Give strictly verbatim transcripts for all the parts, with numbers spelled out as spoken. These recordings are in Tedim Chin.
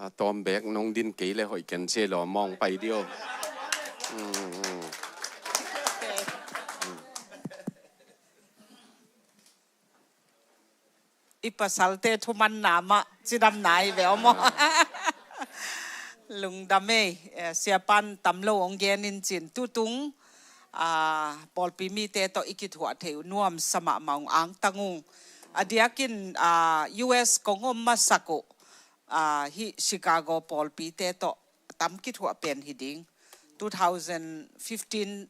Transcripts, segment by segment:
A tawm bek nong din kei le hoih ken cia lo mawng pai dio. I pasalte thuman na mah cidam nai ve aw maw? Lungdam ei. Siapan tam lo hong gen in cin tutung pawlpi mite tawh i kithuah theih uh nuam sa mahmah ung, angtang ung. A diakin U S kong om masak uh hih Chicago pawlpite tawh tam kithuah pen hi ding. Two thousand fifteen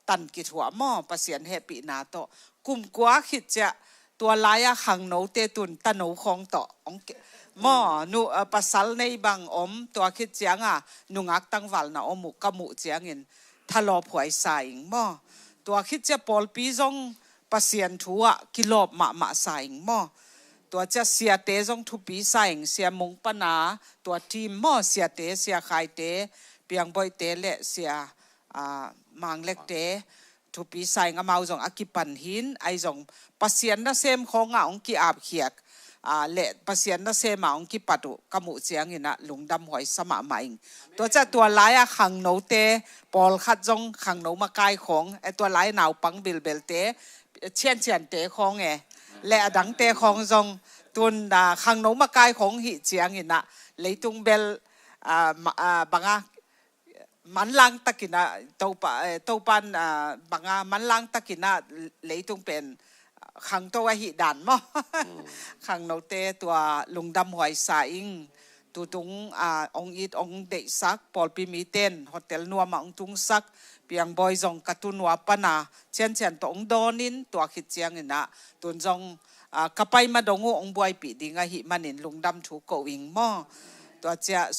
tan kithuah maw, Pasian hehpihna tawh. Kum kua khit ciah tua lai-a khangnote tun tano khawng tawh hong ke maw, nu pasal nei bang om, tua khit cianga nungak tangvalna om uh ka muh ciangin thalawphuai sa ing maw. Tua khit ciah pawlpi zong Pasian thu ah kilawp mahmah sa ing maw. Tua ciah siate zong thupi sa ing, Sia Mung pana tua team maw, siate, Sia Khaite, Piangboihte le Sia Manglekte thupi sa ing, amau zong a kipan hin, ahi zong Pasian nasem khawngah hong ki-apkhiak le Pasian nasema hong kipat uh ka muh cianginah lungdam huai sa mahmah ing. Tua ciah tua lai-a khangnote pawlkhat zong khangno makai khawng, tua lai naupang bilbelte, cianciante khawng e le adangte khawng zong tun khangno makai khawng hih cianginah leitung bel banga manlang takinah Topa, Topan banga manlang takinah leitung pen khangto ahih dan maw. Khangnote tua lungdam huai sa ing. Tutung ong it ong deihsak pawlpi miten hotel nuamah ong tungsak, Piangbawi zong ka tunua pana ciancian tawh ong dawnin, tua khit cianginah tun zong ka pai madong uh ong buaipih ding ahih manin lungdam thu ko ing maw. Tua ciah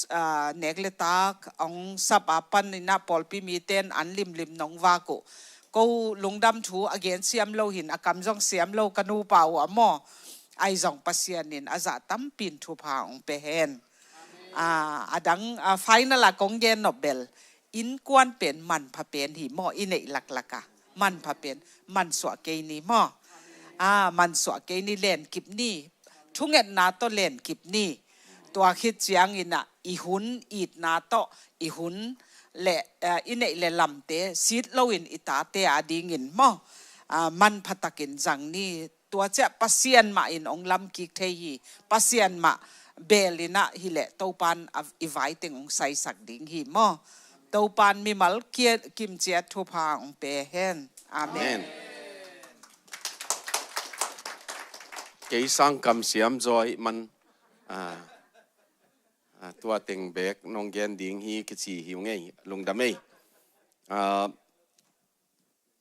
nek le tak ong sap a paninah pawlpi miten an limlim nong vak uh ko lungdam thu a gen siam lo hin, a kam zong siam lo ka nupa uh a maw. Ahi zong Pasian in a zah tampi in thupha ong pe hen. A dang final a kong gen nop bel, innkuan pen manpha pen hi maw, i neih laklaka manpha pen mansuah kei ni maw. Mansuah kei ni, lenkip ni, thungetna tawh lenkip ni. Tua khit cianginah i hun itna tawh i hun le i neih le lamte sit loin i tate a dingin maw, manpha takin zang ni. Tua ciah Pasian mah in ong lamkik thei hi. Pasian mah beelinah hileh Topan i vaiteng ong saisak ding hi maw. Topan mimal kimciat thupha ong pe hen. Amen. Kei sang kam siam zaw ahih man tua teng bek nong gen ding hi kici hi ung ei, lungdam ei.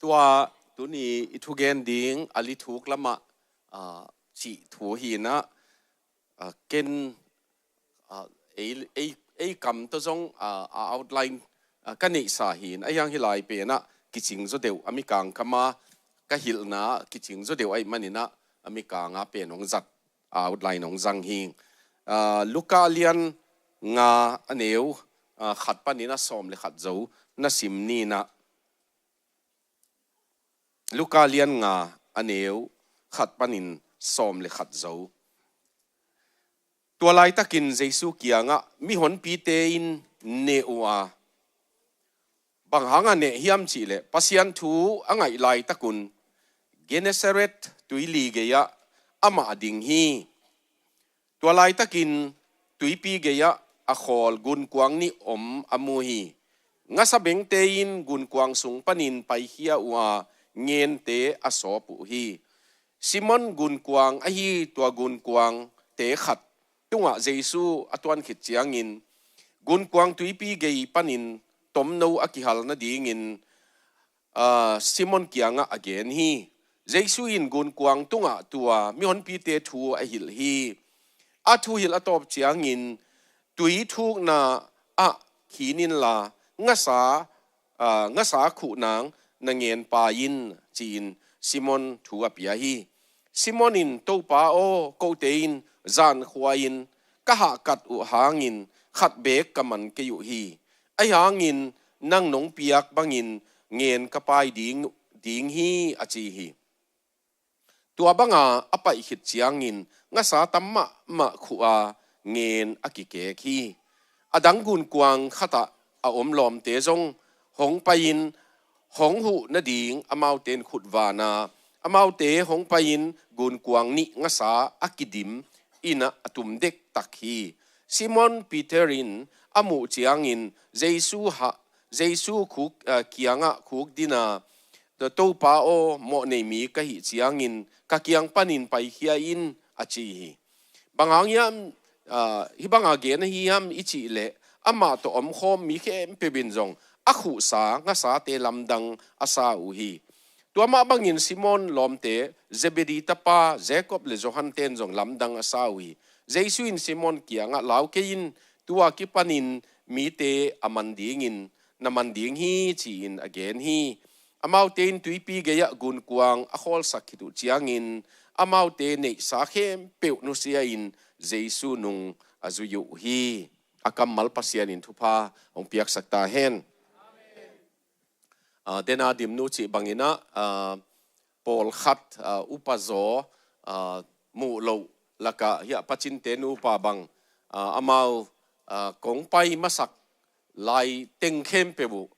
Tua tuni i thugen ding a lithuk lamah cih thu hinah, ken ei kam tawh zong a outline ka neihsa hin, a hiang hi lai penah kicing zaw deuh a mikang kama ka hilhna kicing zaw deuh ahih maninah a mikanga pen hong zat, a outline hong zang hi. Luka lian nga a neu khat panin a sawm le khat zo na sim ninah. Luka lian nga a neu khat panin sawm le khat zo. Tua laitakin Jesu kiangah mihonpite in neh uh a, bang hangah neh hiam cihleh Pasian thu a ngaih laitakun Gennesaret tuili gei-ah amah a ding hi. Tua laitakin tuipi gei-ah a khawl gunkuang nih om a mu hi. Ngasa bengte in gunkuang sung panin paikhia uh a, ngente a sawp uh hi. Simon gunkuang ahi tua gunkuangte khat tungah Jesu a tuan khit ciangin gunkuang tuipi gei panin tomno a kihal nadingin Simon kiangah a gen hi. Jesu in gunkuang tungah tua mihonpite thu a hilh hi. A thuhilh a tawp ciangin tui thukna ah khin inla ngasa, ngasa khuh nang na ngen pai in, ci-in Simon thu a pia hi. Simon in, Topa aw, kote in zankhua in ka hahkat uh hangin khat beek ka man kei uh hi. Ahi hangin nang nong piak bangin ngen ka pai ding, ding hi, a ci hi. Tua banga a paih khit ciangin ngasa tam mahmah khuh a, ngen a kikek hi. A dang gunkuang khatah a om lawmte zong hong pai-in hong huh nading amaute in khut van a, amaute hong pai-in gunkuang nih ngasa a kidim in a tum dektak hi. Simon Peter in a muh ciangin Jesu ha, Jesu khuk, ah, kiangah khukdin a, "Topa aw, mawhnei mi ka hih ciangin ka kiang panin paikhia in," a ci hi. Bang hang hiam, ah, hih banga gen ahi hiam i cih leh, amah tawh omkhawm mi khempeuh in zong a khuhsa ngasate lamdang a sa uh hi. Tua mah bangin Simon lawmte, Zebedi tapa Jacob le Johan ten zong lamdang a sa uh hi. Jesu in Simon kiangah, "Lau kei in, tua kipanin mite a man dingin, na man ding hi," ci-in a gen hi. Amaute in tuipi gei-ah gunkuang a khawlsak khit uh ciangin, amaute neihsa khempeuh nusia-in Jesu nung a zui uh hi. A kammal Pasian in thupha hong piaksak ta hen. Ah, dena dimnu cih bangin ah, ah, pawlkhat, ah, upa zaw, ah, muh loh lakah hiah Pacinte nupa bang, ah, amau, ah, kong pai masak lai teng khempeuh uh,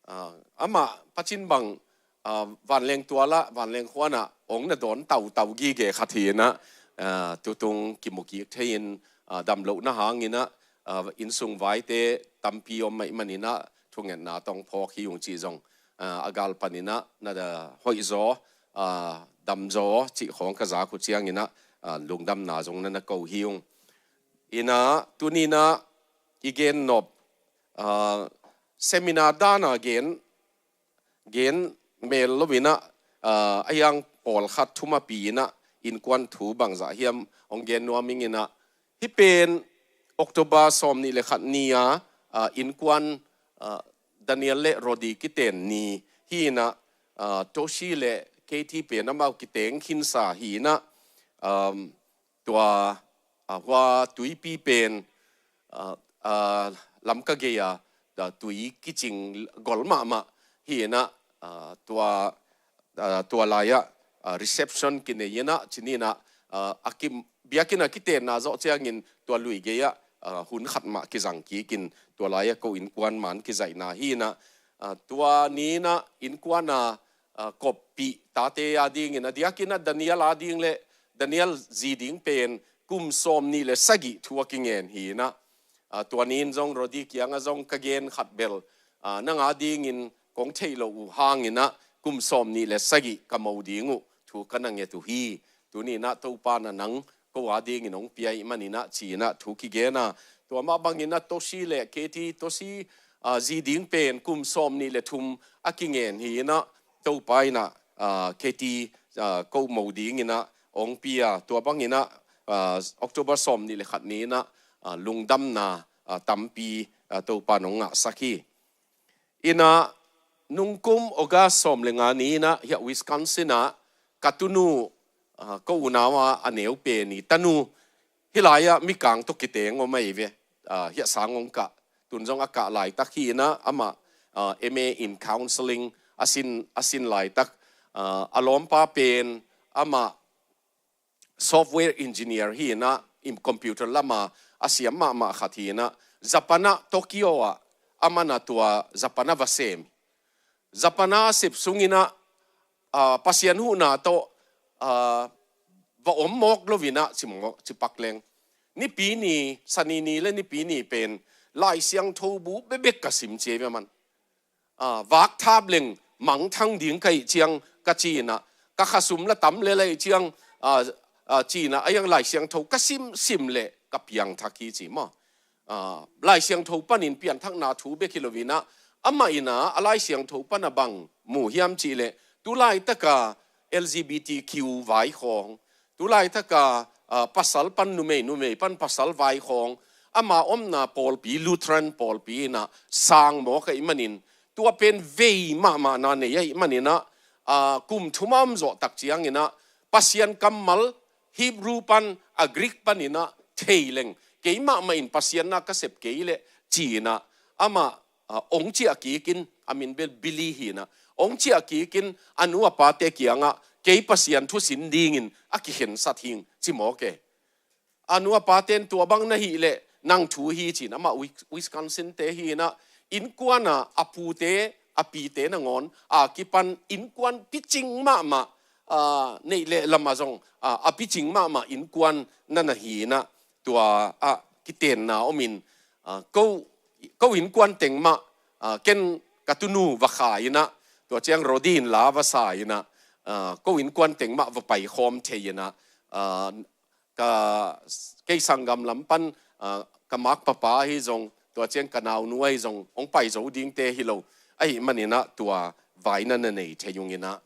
ah, amah Pacin bang, ah, vanleng tualah, vanleng khuanah ong na dawn tautau gige khat hi-in ah, ah, tutung kimu kik thei-in, ah, damlohna hangin ah, ah, innsung vaite tampi om mah ih manin ah thungetna tawh phawk hi ung cih zong, ah, a gal panin ah na da hoih zaw, ah, dam zaw cih khawng ka zak uh ciangin ah, ah, lungdamna zong na na ko hi ung. In ah tuni-in ah i gen nop, ah, seminar dan a gen, gen mel lo-in ah, ah, a hiang pawlkhat thumapi-in ah innkuan thu bangzah hiam hong gen nuam ing in ah, hih pen October sawmnih le khat ni-a, ah, innkuan, ah, Daniel le Rodi kiten ni hi-in ah, ah, Toshi le Katie pen amau kiteng khinsa hi-in ah, um, tua, ah, hua tuipi pen, ah, ah, Lamka gei-a, ah, tui kicing gol mahmah hi-in ah, ah, tua, ah, tua lai-ah, ah, reception kinei-in ah, ci-in ah, ah, a kim, biakinn a kitenna zawh ciangin tua lui gei-ah, ah, hun khat mah kizang kikin tua lai-ah ko innkuan man kizaihna hi-in ah, ah, tua ni-in ah innkuan a, ah, koppih tate a dingin a diakin ah Daniel a ding le Daniel zi ding pen kum sawmnih le sagih thu a kingen hi-in ah, ah, tua ni-in zong Rodi kiangah zong ka gen khat bel, ah, nang a dingin kong theih loh uh hangin ah kum sawmnih le sagih ka mo ding uh thu ka na nget uh hi. Tuni-in ah Topa in ah nang ko a dingin hong pia ih manin ah ci-in ah thu kigen a, tua mah bangin ah Toshi le Katie, Toshi, ah, zi ding pen kum sawmnih le thum a kingen hi-in ah Topa in ah, ah, Katie, ah, ko mo dingin ah hong pia, tua bangin ah, ah, October sawmnih le khat ni-in ah, ah, lungdamna, ah, tampi, ah, Topa in hong ngahsak hi. In ah nungkum August sawm le nga ni-in ah hiah Wisconsin ah ka tunu, ah, ko unau a a neu pen i tanu hih lai-ah Mikang tawh kiteng om ahi ve. Ah, hiah sang hong kah, tun zong a kah laitak hi-in ah amah, ah, M A in counselling a sin, a sin laitak, ah, a lawmpa pen amah software engineer hi-in ah, in computer lam a a siam mahmah khat hi-in ah, Japan ah Tokyo ah amah in ah tua Japan ah va sem. Japan a sep sungin ah, ah, Pasian huhna tawh, ah, va om mawk lo-in ah ci mawk, ci pak leng. Nipi ni, Sani ni le Nipi ni pen Lai Siangtho bu bekbek ka sim ci hi ve aman. Ah, vak thap leng mangthang ding ka hih ciang ka ci-in ah, ka khasum la tam lel ahih ciang, ah, ah, ci-in ah, a hiang Lai Siangtho ka simsim leh ka piangthak hi ci maw. Ah, Lai Siangtho panin pianthakna thu bek hi lo-in ah, amah in ah a Lai Siangtho pan a bang mu hiam cih leh, tu laitak a L G B T Q vai khawng, tu laitak a, ah, pasal pan numei, numei pan pasal vai khawng, ama omna pawlpi, Lutheran pawlpi in ah sang mawk ahih manin, tua pen vei mahmahna nei ahih manin ah, ah, kum thum a om zawh tak ciangin ah, Pasian kammal Hebrew pan, a Greek panin ah thei leng, kei mahmah in Pasian na ka sep kei leh ci-in ah, amah, ah, ong ciah kikin, a min bel Billy hi-in ah, ong ciah kikin a nu a pate kiangah kei Pasian thusin dingin a kikhensat hing ci mawk e. a nu a paten tua bang na hih leh nang thu hi ci-in amah Wis-, Wisconsin te hi-in ah, innkuan ah a pute a pite nangawn a kipan innkuan picing mahmah, ah, neih leh lamah zong, ah, a picing mahmah innkuan na na hi-in ah, tua ah kitenna om in, ah, ko, ko innkuan teng mah, ah, ken ka tunu va kha-in ah, tua ciang Rodi in la va sa-in ah, ah, ko innkuan teng mah va paikhawm thei-in ah, ah, ka, kei sanggam lam pan, ah, ka makpapa ahi zong, tua ciang ka naunu ahi zong hong pai zo dingte hi lo ahih manin ah tua vai na na nei thei ung in ah.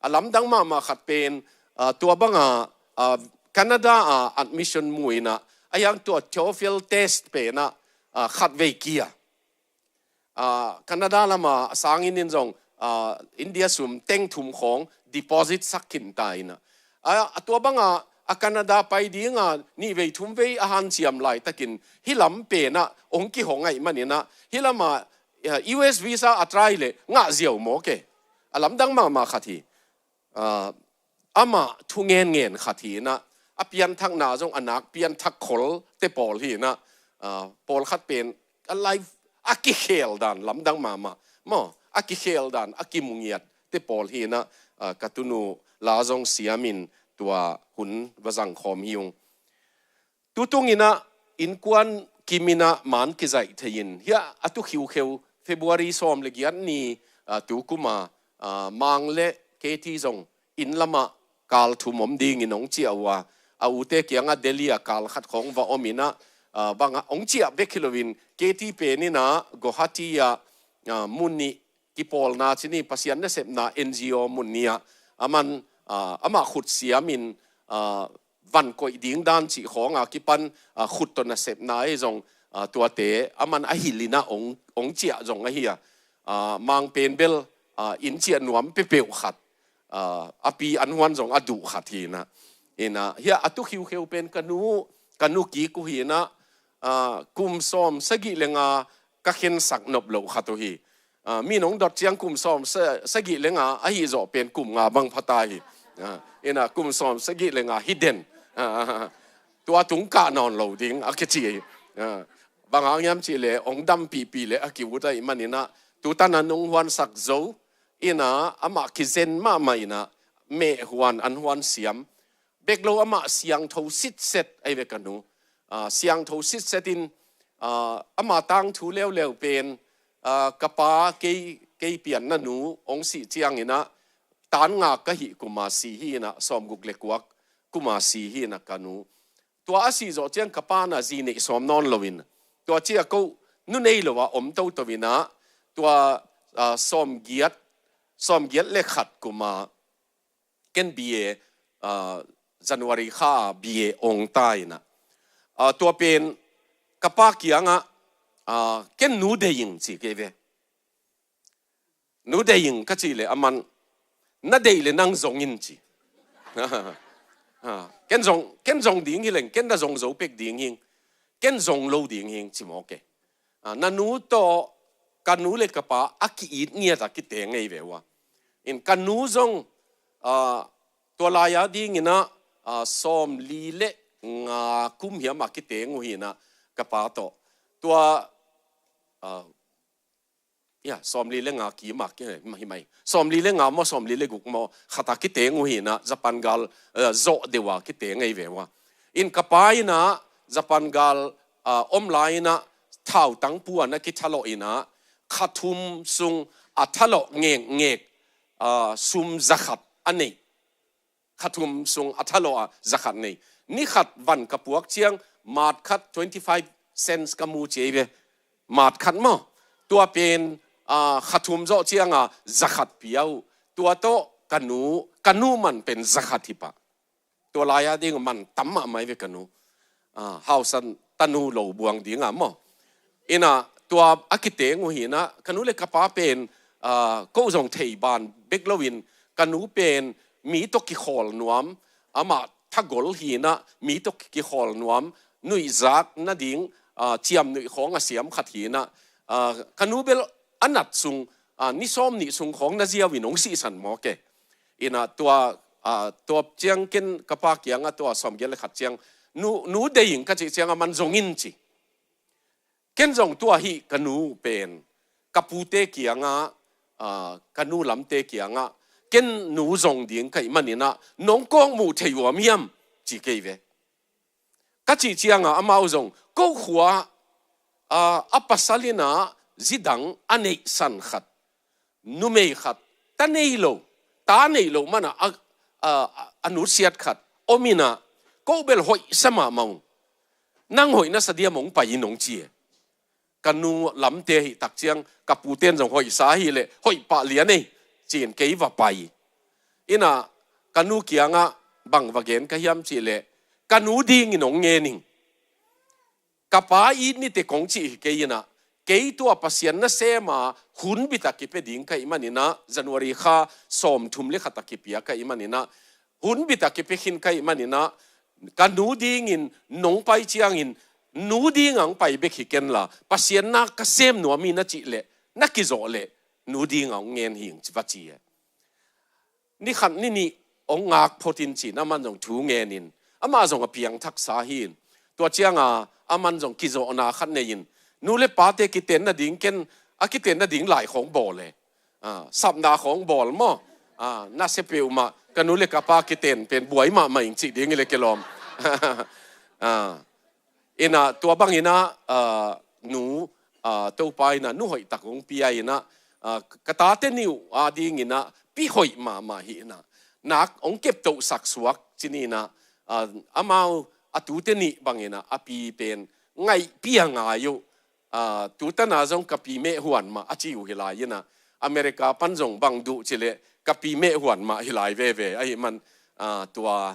A lamdang mahmah khat pen, ah, tua bang ah, ah, Canada ah admission mu in ah, a hiang tua TOEFL test pen ah, ah, khat vei kia. Ah, Canada lam ah a sangin in zong, ah, India sum teng thum khawng deposit sak khin ta in ah. Ah, a tua bang ah a Canada pai ding ah nih vei thum vei a hanciam laitakin hih lam pen ah hong kihong ahih manin ah, hih lam ah, ah, U S visa a try leh ngah ziau mawk e. A lamdang mahmah khat hi. Ah, amah thu ngenngen khat hi-in ah, a pianthakna zong a nak pianthak kholte pawl hi-in ah, ah, pawlkhat pen a life a kikhel dan lamdang mahmah maw, a kikhel dan a kimu ngiatte pawl hi-in ah, ah, ka tunu la zong siamin tua hun va zangkhawm hi ung. Tutung in ah innkuan kim in ah man kizaih thei in, hiah a tu khiukheu February sawm le giat ni, ah, tu kum ah, ah, Mang le Katie zong inn lam ah kal thum om dingin hong ciah uh a, a ute kiangah Delhi ah kal khat khawng va om in ah, ah, bang ah hong ciah bek hi loin Katie pen in ah Guwahati ah, ah, mun nih kipawlna ci ni, Pasian nasepna N G O mun nih ah, aman, ah, amah khut siamin, ah, van koih ding dan cih khawng a kipan, ah, khut tawh nasepna ahi zong, ah, tuate aman a hilh in ah hong, hong ciah zong ahi a, ah, Mang pen bel, ah, inn ciah nuam peuhpeuh khat, ah, a pi an huan zong a duh khat hi-in ah. In ah, hiah a tu khiukheu pen ka nu, ka nu kik uh hi-in ah, ah, kum sawm sagih le nga ka khensak nop loh khat uh hi. Ah, mi nong dot ciang kum sawm sa-, sagih le nga ahi zawh pen kum nga bang pha ta hi. Ah, in ah kum sawm sagih le nga hi den. Ah, tua tung kah nawn lo ding a kici hi. Ah, bang hang hiam cih leh hong dampihpih leh a ki-ut ahih manin ah, tu tan a nong huansak zo in ah, amah kizen mahmah in ah, meh huan an huan siam bek lo, amah siangtho sitset ahi ve ka nu. Ah, siangtho sitset in, ah, ama tangthu leuleu pen, ah, ka pa kei, kei pianna nu hong sih ciangin ah, tan nga ka hih kum a si hi-in ah, sawmguk le kuak kum a si hi-in ah ka nu. Tua a si zawh ciang ka pa in ah zi neih sawm nawn loin, tua ciang ko nu nei lo a om toto in ah, tua, ah, sawmgiat, sawmgiat le khat kum a ken B A, ah, January kha B A ong ta in ah, ah, tua pen ka pa kiangah, ah, ken nu dei ing ci kei ve. Nu dei ing ka cih leh aman, na deih leh nang zong in ci. Ah, ken zong, ken zong ding hi leng, ken na zong zo pek ding hi ing, ken zong lo ding hi ing ci mawk e. Ah, na nu tawh ka nu le ka pa a ki-it ngiat a kiteng ngei ve uh a. In ka nu zong, ah, tua lai-a dingin ah, ah, sawmli le nga kum hiam a kiteng uh hi-in ah ka pa tawh. Tua, ah, ya, sawmli le nga kim a ki, hi mai. Sawmli le nga maw, sawmli le guk maw, khat a kiteng uh hi-in ah, Japan gal, eh, zawh deuh a kiteng ngei ve uh a. In ka pa in ah, Japan gal, ah, om lai-in ah, thautang puan a kithalawh in ah, kha thum sung a thalawh ngekngek, ah, sum za khat a nei. Kha thum sung a thalawh a za khat nei. Ni khat van ka puak ciang, maat khat twenty five cents ka mu ci ei ve. Maat khat maw. Tua pen, ah, kha thum zawh ciang a za khat pia uh. Tua tawh ka nu, ka nu man pen za khat hi pah. Tua lai-a ding man tam mahmah ei ve ka nu. Ah, hausan tanu lo buang ding a maw. In ah tua a kiteng uh hi-in ah, ka nu le ka pa pen, ah, ko zong thei ban bek loin, ka nu pen mi tawh kikhawl nuam, amah thagol hi-in ah, mi tawh kikhawl nuam, nuihzak nading, ah, ciamnuih khawng a siam khat hi-in ah, ah, ka nu bel a nat sung, ah, ni sawm nih sung khawng na ziau in hong sihsan mawk e. In ah tua, ah, tua ciang ken ka pa kiangah tua sawmgiat le khat ciang, nu, nu dei ing ka cih ciangah aman zong in ci. Ken zong tua hi ka nu pen ka pute kiangah, ah, ka nu lamte kiangah ken nu zong ding ka hih maninah nong kawk muh thei uh om hiam ci kei ve. Ka cih ciangah amau zong ko khua, ah, a pasal inah zidang a neihsan khat, numei khat, ta nei lo, ta nei lo manah a, a, a nusiat khat om inah ko bel hoihsa mahmah ung. Nang hoih nasa diam hong pai in hong ci e. Ka nu lamte hih tak ciang ka puten zong hoihsa hileh hoih pah lian ei ci-in kei va pai. Inah ka nu kiangah bang va gen ka hiam cihleh ka nu dingin hong ngen ing. Ka pa it ni teh kong cih hi kei inah kei tua Pasian nasem a hun bit a kipia ding ka hih maninah January kha sawmthum le khat a kipia ka hih maninah hun bit a kipia khin ka hih maninah ka nu dingin nong pai ciangin nu dingah hong pai bek hi kenla Pasian na ka sem nuam hi na cih leh na kizawh leh nu dingah hong ngen hi ing ci va ci e. Ni khat ni nih hong ngak phot in ci-in aman zong thu ngen in amah zong a piangthaksa hi in tua cianga aman zong kizawhna khat nei in nu le pate kiten nading ken a kiten nading lai khawng bawl e. Ah, sapna khawng bawl maw? Ah, na sia peuhmah ka nu le ka pa kiten pen buai mahmah ing cih ding hi le kilawm. Ah, inah tua banginah, ah, nu, ah, Topa inah nu hoihtak hong pia inah, ah, ka tate nih uh a dinginah pi hoih mahmah hi inah nak hong keptohsak suak ci ni inah, ah, amau a tute nih banginah a pi pen ngaihpi a ngai uh. Ah, tutana zong ka pi meh huan mah a ci uh hi lai inah America pan zong bang duh cileh ka pi meh huan mah hi lai veve ahi man, ah, tua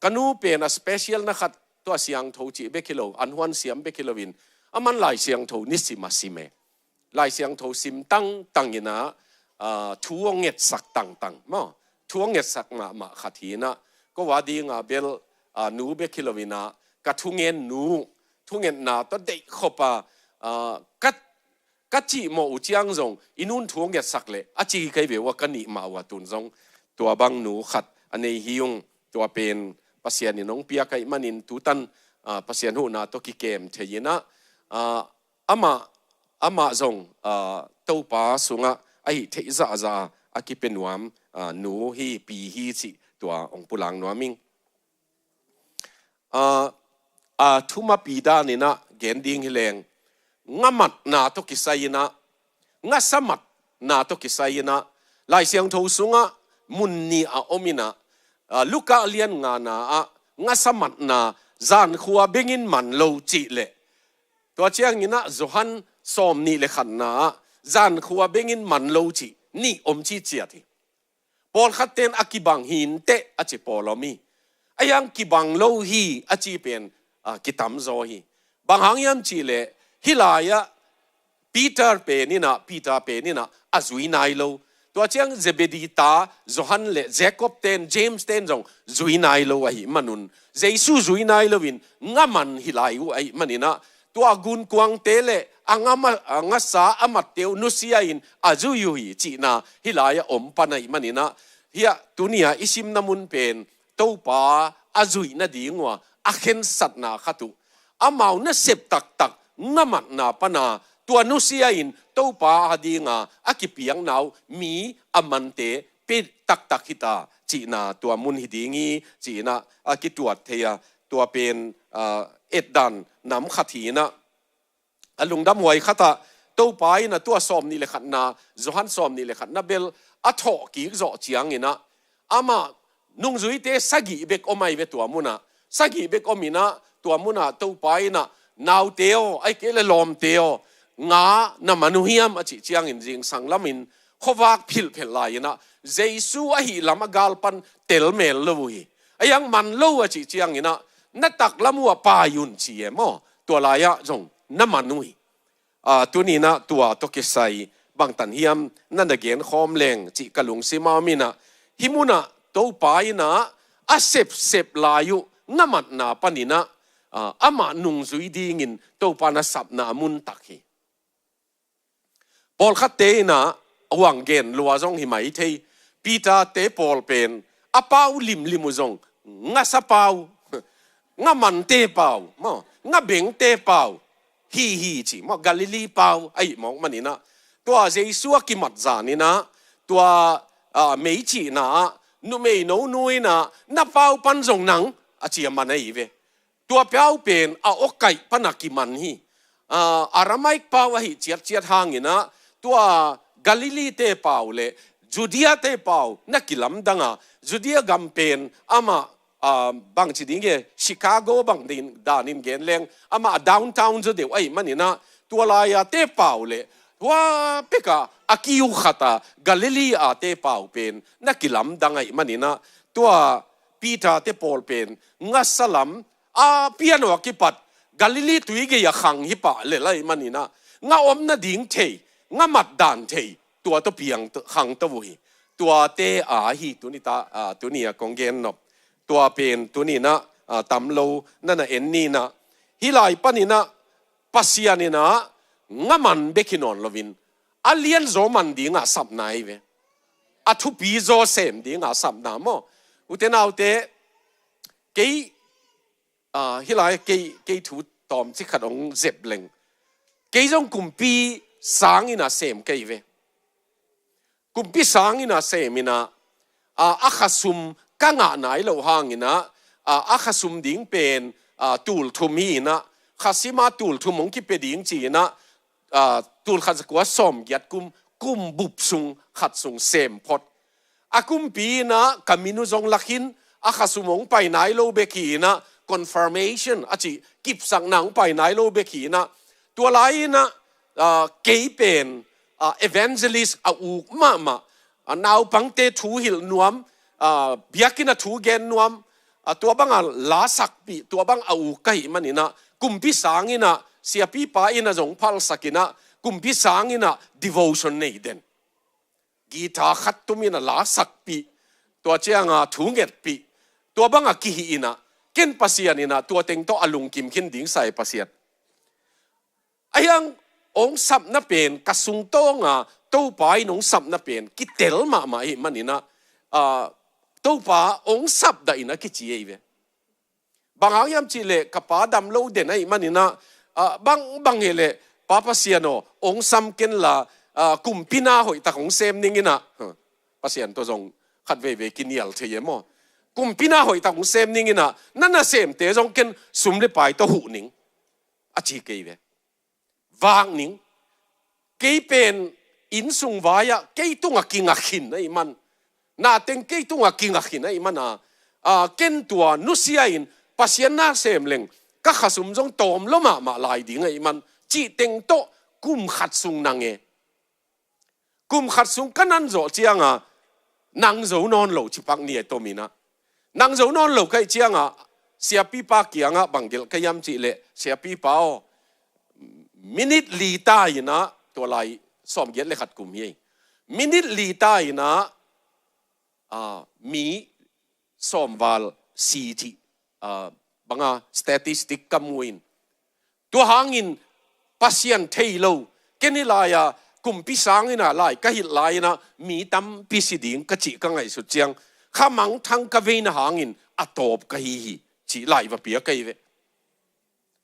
ka nu pen a special na khat tua siangtho cih bek hi lo an huan siam bek hi loin aman Lai Siangtho ni sim a sim e. Lai Siangtho sim tangtang inah, ah, thu hong ngetsak tangtang maw? Thu hong ngetsak mahmah khat hi inah ko a dinga bel, ah, nu bek hi lo inah ka thungen nu thungetna tawh deih khop a, ah, ka, ka cihmawh uh ciang zong i nun thu hong ngetsak leh a ci kei ve uh a ka nih mah uh a tun zong tua bang nu khat a nei hi ung. Tua pen Pasian in hong pia ka hih manin tutan, ah, Pasian huhna tawh kikem thei inah, ah, amah, amah zong, ah, Topa sungah a hih theih zahzah a kipia nuam, ah, nu hi pi hi cih tua hong pulak nuam ing. Ah, a thumapi dan inah gen ding hi leng ngamatna tawh kisai inah ngasamatna tawh kisai inah Lai Siangtho sungah mun nih a om inah, ah, Luka lian ngana ah ngasamatna zankhua bengin man lo cih leh tua cianginah Johan sawmnih le khatna ah zankhua bengin man lo cih nih om ciciat hi. Pawlkhatte in a kibang hi inteh a ci pawl om hi. A hiang kibang lo hi a ci pen, ah, kitamzaw hi. Bang hang hiam cihleh hih lai-ah Peter pen inah, Peter pen inah a zui nai lo. Tua ciang Zebedee ta Johan le Jacob ten, James ten zong zui nai lo ahih manun Jesu zui nai loin ngaman hi lai uh ahih maninah tua gunkuangte le a ngama, a ngasa a matte uh nusia in a zui uh hi cihna hih lai-ah om pan ahih maninah hiah tuni-ah i simna mun pen Topa a zuih nading uh a a khensatna khat uh amau nasep taktak ngamatna pana tua nusia in Topa a dinga a kipiakna uh mi a mante pia taktak hita cihna tua mun hi ding hi cihna a kituat thei a tua pen, ah, etdan nam khat hi inah a lungdamhuai khatah Topa inah tua sawmnih le khatna, Johan sawmnih le khatna bel a thawh kik zawh cianginah amah nungzuite sagih bek om ahi ve tua munah. Sagih bek om inah tua munah Topa inah naute aw, ahih kei le lawmte aw, nga na man uh hiam a cih ciangin zingsang lamin khuavak philhphelh lai inah Jesu ahih lam a galpan telmel lo uh hi. A hiang man lo a cih cianginah na taklam uh a pai un ci e maw? Tua lai-ah zong na man uh hi. Ah, tuninah tua tawh kisai bangtan hiam na na genkhawm leng cih ka lungsim a om inah hih munah Topa inah a sepsep lai uh ngamatna paninah, ah, amah nungzui dingin Topa na sapna mun tak hi. Pawlkhatte inah a huang gen lua zong hi mai thei. Peter te pawl pen a pau limlim uh zong ngasa pau Nga mante pau maw, nga bengte pau hi hi ci maw, Galilee pau ahi mawk maninah, tua Jesu a kimat zaninah, tua a, mei cihna ah numei no nu inah, na pau pan zong nang a ci a man ahi ve. Tua pau pen a awkaih pana kiman hi. A, Aramaic pau ahi ciatciat hanginah, tua Galilee te pau le Judea te pau na kilamdanga, Judea gam pen amah, a, bangci ding e, Chicago bang din danin gen leng amah a downtown zaw deuh ahi maninah, tua laia te pau le tua peka a kiu khata Galilee a te pau pen na kilamdang ahi maninah, tua Peter te pawl pen ngasa lam a piano a kipat Galilee tui gei a khang hi pah le lai maninah, nga omna ding thei, nga mat dan thei, tua tawh piang khang tawh uh hi. Tuate a hi tuni ta, a, tuni a kong gen nop. Tua pen tuninah, a, tam lo nana en ninah, hih lai paninah Pasian inah nga man bek hi nawn loin, a lianzaw man dingah sapna hi ve. A thupi zaw sem dingah sapna maw. Ute naute, kei, a, hih lai kei, kei thu tawmcik khat hong zep leng, kei zong kumpi sanginah sem kei ve. Kumpi sanginah seminah, a, a khasum ka ngah nai loh hanginah, a, a khasum ding pen, a, tul thum hi inah, khasima tul thum hong kipia ding ci inah, a, tul khat za kua sawm giat kum, kum bup sung khat sung sem phot. A kumpi inah ka min uh zong la khin, a khasum hong pai nai lo bek hi inah, confirmation a cih kipsakna hong pai nai lo bek hi inah, tua lai inah, a, kei pen, a, evangelist a uk mahmah, a, naupangte thu hilh nuam, a, biakinn a thu gen nuam, a, tua banga la sakpih, tua bang a uk ka hih maninah, kumpi sanginah siapipa inah zong phalsakinah, kumpi sanginah devotion nei den. Guitar khat tuminah la sakpih, tua cianga thu ngetpih, tua banga kihi inah, ken Pasian inah tua teng tawh a lungkim khin ding sai Pasian. Ahiang hong sapna pen, ka sungtawnga Topa in hong sapna pen kitel mahmah ahi maninah, a, Topa hong sapdah inah kici ahi ve. Bang hang hiam cihleh ka pa dam lo den ahi maninah, a, bang, bang hileh Pa Pasian aw, hong sam kenla, a, kumpina hoihtak hong sem ninginah, huh, Pasian tawh zong khat veivei kinial thei e maw. Kumpina hoihtak hong sem ninginah, na nasemte zong ken sum le pai tawh huh ning a ci kei ve. Vak ning. Kei pen innsung vai-ah kei tungah kingak khin ahi man. Nateng kei tungah kingak khin ahi mana, a, ken tua nusia in Pasian na sem leng ka khasum zong tawm lo mahmah lai ding ahi man. Cih teng tawh kum khat sung nang e. Kum khat sung ka nan zawh cianga nang zo nawn lo cipak ni a tominah. Nang zo nawn lo ka hih cianga siapipa kiangah bang gelh ka hiam cihleh, siapipa aw, minit li ta inah, tua lai sawm giat le khat kum hi. Minit li ta inah, a, mi sawmval si cih, a, banga statistic ka mu in. Tua hangin Pasian thei lo, ken hih lai-a kumpi sanginah lai ka hilh lai-inah mi tampi si ding ka cih ka ngaihsut ciang, kha mangthang ka veina hangin a tawp ka hi hi, cih lai va piak ahi ve.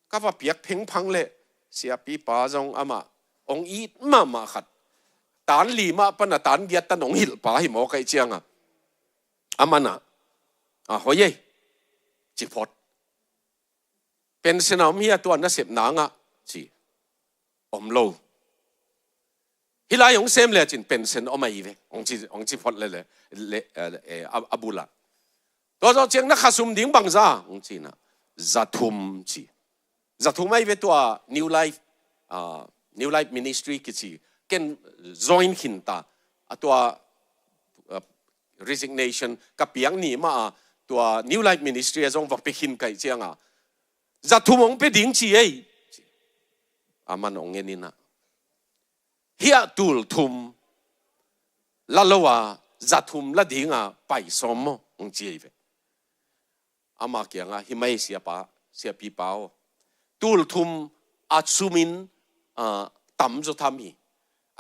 Ka va piak phengphang leh siapipa zong amah hong it mahmah khat, tan li mah pana tan giat tan hong hilhpa hi maw ka hih cianga, amanah, a, hoi ei, ci phot. Pension a om hi a, tua nasep nangah, ci. Om lo. Hih lai hong sem le cin pension om ahi ve, hong ci, hong ci phot le, le, le, eh, eh, a, a bula. Tua zawh ciang na khasum ding bangza hong cinah, za thum, ci. Za thum ahi ve. Tua New Life, ah, New Life Ministry kici ken join khinta, a, tua, ah, resignation ka piak ni mah a, tua New Life Ministry a zong va pia khin ka hih cianga, za thum hong pia ding ci ei. Aman hong ngeninah, hih ah tul thum la lo a, za thum la dinga pai sawm maw, hong ci ei ve. Ama kiangah, hi mai siapa, siapipa aw, tul thum a sumin, a, tamzaw tham hi.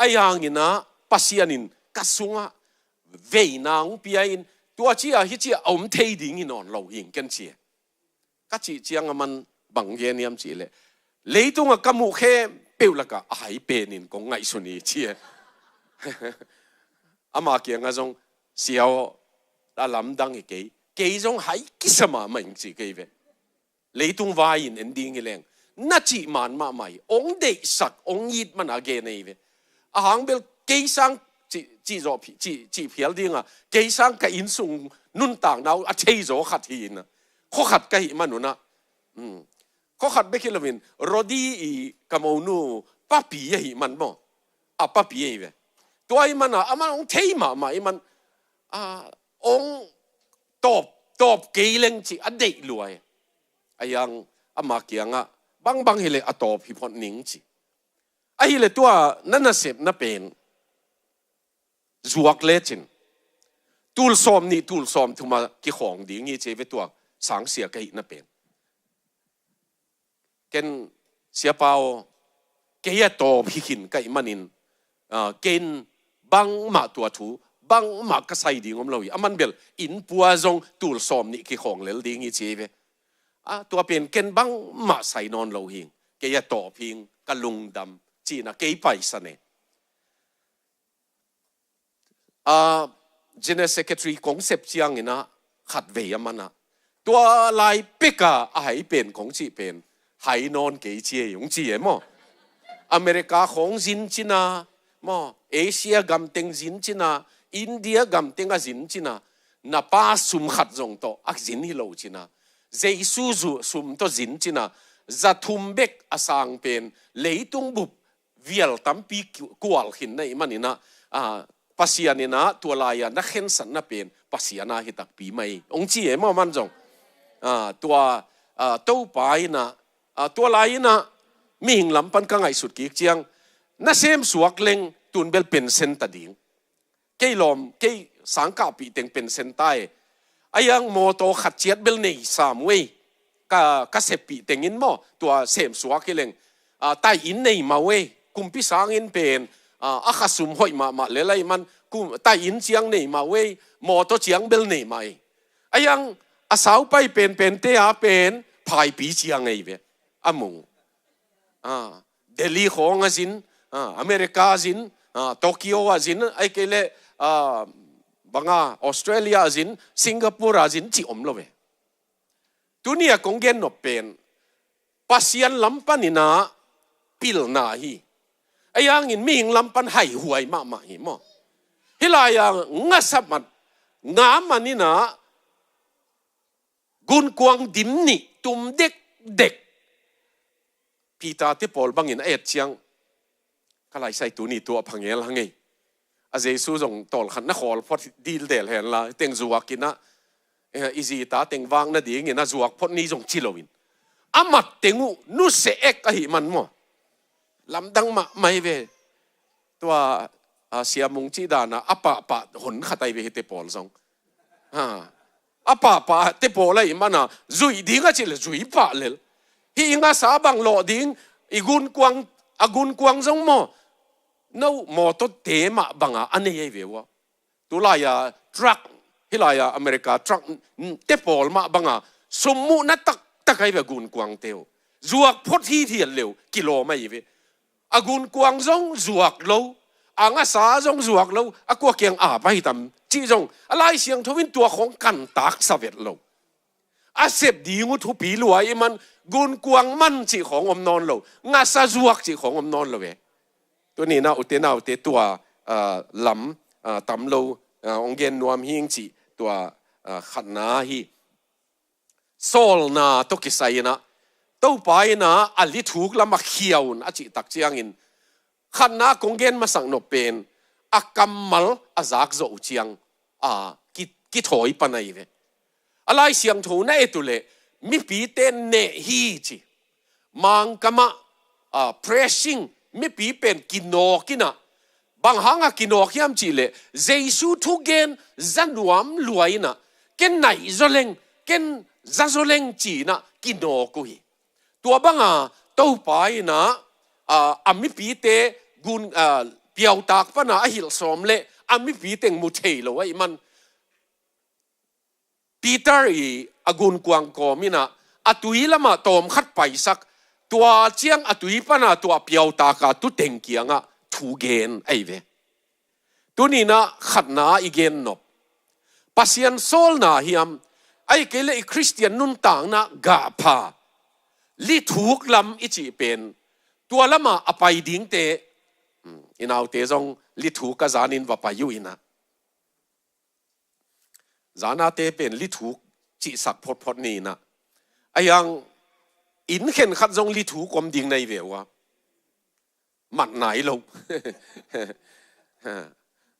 Ahi hanginah Pasian in ka sungah veina hong pia in, tua ci-a hih ci-a a om thei ding hi nawn lo hing ken ci e. Ka cih ciang a man bang gen hiam cih leh, leitungah ka muh khempeuh lakah a hai penin kong ngaihsun hi ci e. Ama kiangah zong, "Sia aw, a lamdang hi kei, kei zong hai kisa mahmah ing," ci kei ve. Leitung vai in en ding hi leng, na cih man mahmah hi, hong deihsak, hong it man a gen ahi ve. A hang bel kei sang cih, cih zawh phi-, cih, cih phial dingah, kei sang ka innsung nuntakna uh a thei zaw khat hi in a, khua khat ka hih man un ah, hmm, khua khat bek hi loin, Rodi i ka monu papi ahih man maw, a papi ahi ve. Tua ahih man a, aman hong thei mahmah ahih man, a, hong tawp, tawp kei leng cih a deih lua hi. Ahi hang ama kiangah, "Bangbang hi leh a tawp hi phot ning," ci. Ahih leh tua na nasepna pen zuak lecin, tul sawm nih, tul sawm thum a kikhawng ding hi ci ve, tua sangsia ka hihna pen. Ken, "Siapa aw, kei a tawp hi khin ka hih manin, ah, ken bangmah tua thu, bangmah ka sai ding om lo hi. Aman bel innpua zong tul sawm nih kikhawng lel ding hi," ci ve. "Ah, tua pen ken bangmah sai nawn lo hing, kei a tawp hing, ka lungdam," ci-in ah kei paisan e. Ah, General Secretary kong sep ciangin ah khatvei a man ah, "Tua lai pek a a hai pen kong cih pen hai nawn kei ci e," hong ci e maw. America khawng zin cin a maw, Asia gam teng zin cin a, India gam teng a zin cin a, na pa sum khat zong tawh a zin hi lo cin a, Jesu zu sum tawh zin cin a, za thum bek a sang pen leitung bup vial tampi ku-, kual khin na hih manin ah, ah, Pasian in ah tua lai-a na khensatna pen Pasian a hi takpi mai, hong ci e maw aman zong. Ah, tua, ah, Topa in ah, ah, tua lai-in ah mihing lam pan ka ngaihsut kik ciang, na semsuak leng tun bel pension ta ding. Kei lawm, kei sangkahpih teng pension ta e. Ahi hang mawtaw khat ciat bel nei sam uh ei. Ka, ka seppih teng in maw, tua semsuak hi leng, ah, tai inn nei mah uh ei. Kumpi sang inn pen, ah, a kha sum hoih mahmah lel ahih man, kum, tai inn ciang nei mah uh ei. Mawtaw ciang bel nei mah ei. Ahi hang a saupai penpente a pen phaipi ciang ei ve. A mung. Ah, Delhi khawng a zin, ah, America a zin, ah, Tokyo a zin, ahih kei leh, ah, banga Australia a zin, Singapore a zin cih om lo ve. Tuni a kong gen nop pen Pasian lam panin ah pilna hi. Ahi hangin mihing lam pan haihuai mahmah hi maw. Hih lai-a ngasa man, nga man in ah gunkuang dim nih tum dekdek. Peter te pawl bangin a et ciang, ka laisai tuni tua phangel hang ei. A Jesu zong tawlkhat na khawl phot dildel hen la, teng zuak in ah, eh, i zi ta teng vak nadingin a zuak phot ni zong ci loin, a mat teng uh nusia ek ahih man maw, lamdang mahmah hi ve. Tua, ah, Sia Mung cih dan a, a pahpah hon khat ahi ve hihte pawl zong. Ha. A pahpah te pawl ahih man a, zuih ding a cih leh zuih pah lel. Hih i ngasa bang lawh ding, i gunkuang, a gunkuang zong maw, no mawtawte mah bang a a nei ahi ve ua. Tulai-a truck, hih lai-a America truck, mm, te pawl mah bang a sum muhna taktak ahi ve gunkuangte uh. Zuak phot hithiat leh uh kilawm ahi ve. A gunkuang zong zuak lo, a ngasa zong zuak lo, a kua kiang ap ahi tam cih zong a Lai Siangtho in tua khawng kantak sa vet lo. A sep ding uh thupi lua ahih man, gunkuang man cih khawng om nawn lo, ngasa zuak cih khawng om nawn lo e. Tuni-in ah ute naute tua, ah, lam, ah, tam lo, ah, hong gen nuam hing cih tua, ah, khatna hi. Sawlna tawh kisai-in ah, Topa in ah a li thuk lam a khia un a cih tak ciangin, khatna kong gen masak nop pen, a kammal a zak zawh uh ciang, a, ki, kithawi pan ahi ve. A Lai Siangtho na et uh leh, mipite neh hi ci. Mangkam ah, a, pressing, mipi pen kinawk in ah, bang hang a kinawk hiam cih leh, Jesu thugen za nuam lua in ah, ken naih zaw leng, ken za zaw leng ci-in ah kinawk uh hi. Tua bang a Topa in ah, a, a mipite gun, a, piautak pan a a hilh sawm leh a mipi teng mu thei lo ahih man, Peter i a gunkuang kawm in ah, A tui lamah tawm khat paisak, tua ciang a tui pana tua piautaka tuteng kiangah thu gen ahi ve. Tuninah khatna i gen nop, Pasian sawlna hiam, ahih kei leh i Khristian nuntakna gahpha, lithuk lam i cih pen, tua lamah a pai dingte, hmm, i naute zong lithuk a zanin va pai uh inah. Zanate pen lithuk cihsak photphot ni inah. A hiang inn khenkhat zong lithuk om ding na hi ve uh a. Mat nai lo.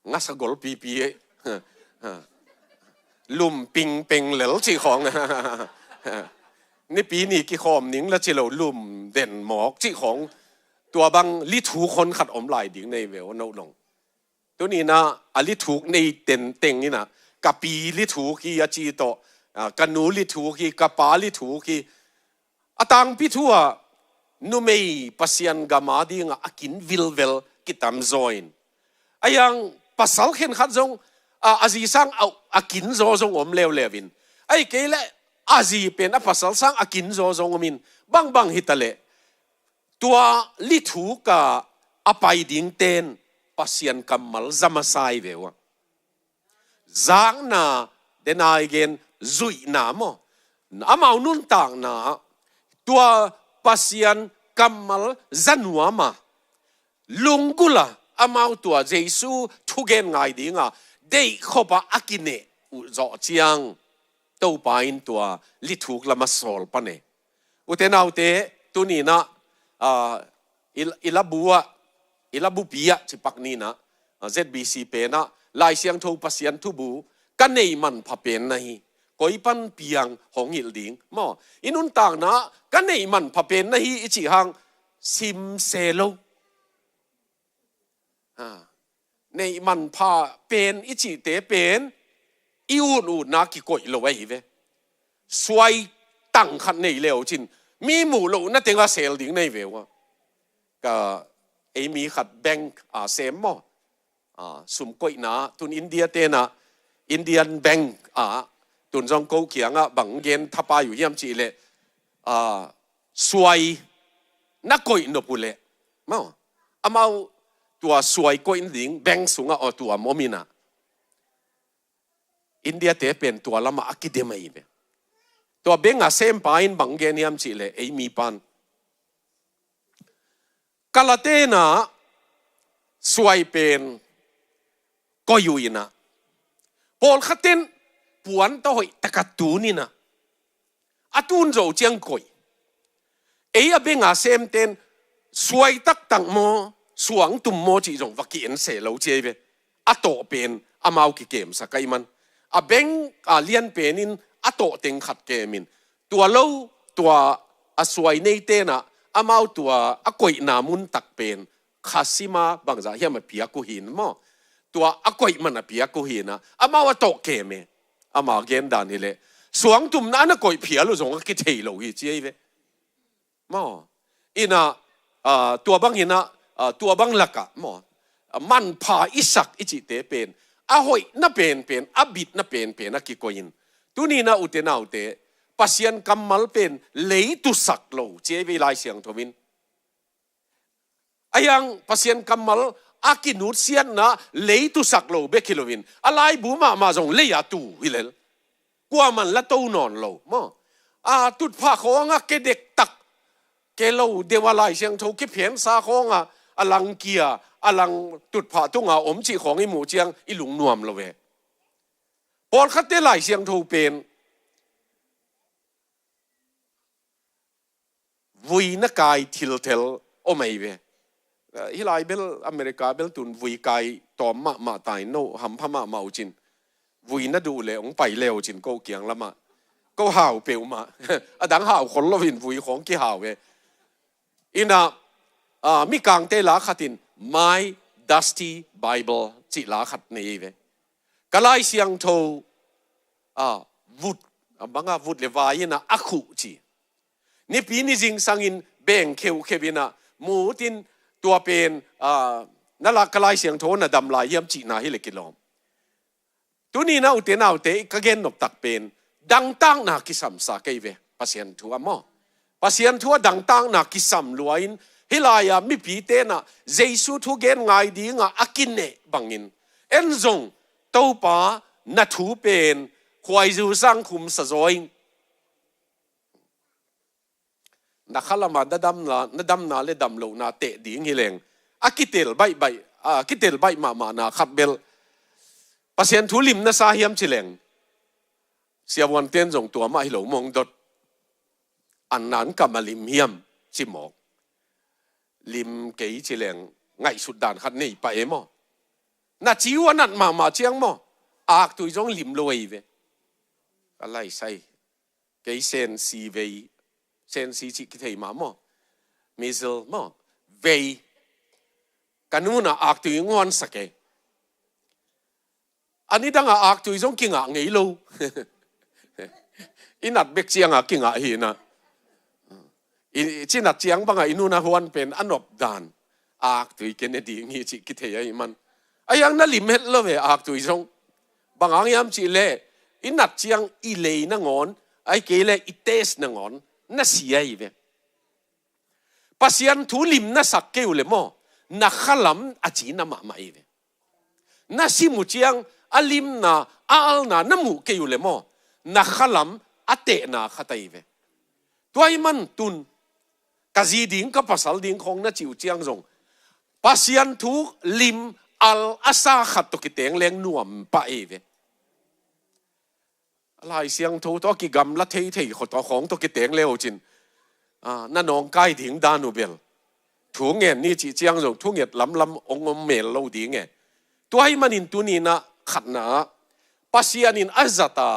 Ngasa gol pipi. Lum pingpeng lel cih khawng. Nipi ni kikhawm ning la ci lo, lum den mawk cih khawng. Tua bang lithuk hon khat om lai ding na hi ve uh a, no long. Tuninah a lithuk nei tenteng inah, ka pi lithuk hi a ci tawh, a, ka nu lithuk hi, ka pa lithuk hi. A tangpi thu ah numei Pasian gam a dingah a kin vilvel kitamzaw in. A hiang pasal khenkhat zong, a, a zi sang a, a kinzaw zong om leuleu in. Ahih kei leh a zi pen a pasal sang a kinzaw zong om in. Bangbang hi ta leh, tua lithuka a pai dingten Pasian kammal za masa hi ve uh a. Zakna, dena i gen zuihna maw, amau nuntakna tua Pasian kammal za nuam a, lunggulh a, amau tua Jesu thugen ngai dinga deihkhop a a kineh uh zawh ciang, Topa in tua lithuk lam a sawl pan e. Ute naute, tuninah, a, i, i labu ah, i labupi ah cipak ninah, a, Z B C penah Lai Siangtho Pasian thubu ka neih manpha pen na hi. Koi pan piang hong hilh ding maw? I nuntakna ka neih manpha pen na hi i cih hang sim se lo. Ha. Neih manpha pen i cihte pen i ututna kikoih lo ahi ve. Suai tang khat nei le uh cin, mi muh lohna tengah sel ding na hi ve uh a. Ka ei mi khat bank a sem maw, a, sum koihna, tun India tenah Indian bank a, tun zong ko kiangah bang gen thapai uh hiam cih leh, a, suai na koih nop uh leh maw, amau tua suai koih ding bank sungah aw tuam om inah. India te pen tua lamah a kidem ahi ve. Tua bank a sempa in bang gen hiam cih leh, ei mi pan, ka la tenah suai pen koih uh inah, pawlkhat ten puan tawh hoih taka tun inah, a tun zo ciang koih. Ei a bank a semten suai taktak maw, suangtum maw cih zong va ki-en se lo ci ahi ve. A tawh pen amau kikemsak ahih man, a bank a lian pen in a tawh teng khat kem in, tua lo, tua a suai nei tenah amau tua a koihna mun tak pen kha sima bangzah hiam a piak uh hi in maw, tua a koih man a piak uh hi inah, amau a tawh kem e. Ama gen dan hi leh, suangtumna a na koih phial uh zong a kithei lo hi ci ahi ve. Maw, inah, a, tua bang inah, a, tua bang lakah maw, a, manpha i sak i cihte pen, a hoihna penpen, a bitna penpen a kikoih in. Tuninah ute naute, Pasian kammal pen leitusak lo ci ahi ve Lai Siangtho in. A hiang Pasian kammal a kinutsiatna leitusak lo bek hi loin, a laibu mahmah zong lei a tu hi lel. Kuaman la to nawn lo maw. A, tutphah khawngah ke dektak, ke lo deuh a Lai Siangtho kiphensa khawngah a lang kia, a lang tutphah tunga om cih khawng i muh ciang i lungnuam lo ve. Pawlkhatte Lai Siangtho pen vui na kai thilthel om ahi ve. Hih lai bel America bel tun vui kai tawm mahmah tai, no hampha mahmah uh cin. Vui na duh le hong pai le uh cin ko kiang lamah. Ko hau peuhmah. A dang hau khol loin vui khawng kihau e. Inah, a, Mikangte la khat in My Dusty Bible cih la khat nei ahi ve. Ka Lai Siangtho, a, vut, a, banga vut le vai inah a khuh ci. Nipi ni zingsangin beng kheukheu inah mu utin, tua pen, a, na lak ka Lai Siangtho na dam lai hiam cihna hi le kilawm. Tuninah ute naute, ka gen noptak pen dangtakna kisamsa kei ve. Pasian thu a maw. Pasian thu a dangtakna kisam lua in, hih lai-ah mipi tenah Jesu thugen ngai dingah a kineh bangin, en zong Topa na thu pen khuaizu sang khum sa zaw in. Na khalamah na damna, na damna le damlohna teh ding hi leng, a kitel baihbaih, a kitel baih mahmahna khat bel Pasian thu lim na sa hiam ci leng, siavuanten zong tua mah hi lo mawng dot. An nan kam a lim hiam ci mawk. Lim kei ci leng ngaihsut dan khat nei pah e maw. Na ci uh a nat mahmah ciang maw, aktui zong lim lo ei ve. Ka laisai. Kei sensi vei, sensi cih kithei mah maw. Measles maw. Vei. Ka nunah aktui nguansak e. A nidangah aktui zong kingah ngei lo. I nat bek ciangah kingah hi na. I, i ci nat ciang bangah i nunah huan pen a nop dan. Aktui kene ding hi cih kithei ahi man. A hiang na lim het lo ve aktui zong. Bang hang hiam cih leh, i nat ciang i lei nangawn, ahih kei leh i test nangawn, na si ahi ve. Pasian thu lim na sak kei uh leh maw, na khalam a cina mahmah ahi ve. Na sim uh ciang a limna, a alna na muh kei uh leh maw, na khalam a tehna khat ahi ve. Tua ahih man tun, ka zi ding, ka pasal ding khawng na cih uh ciang zong, Pasian thu lim al a sa khat tawh kiteng leng nuam pah ahi ve. A Lai Siangtho tawh kigamla theithei khawng tawh kiteng le uh cin, a, na nawngkai ding dan uh bel, thu ngen ni cih ciang zong thunget lamlam hong om mel lo ding e. Tua ahih manin tuni-in ah khatna ah Pasian in a zat a,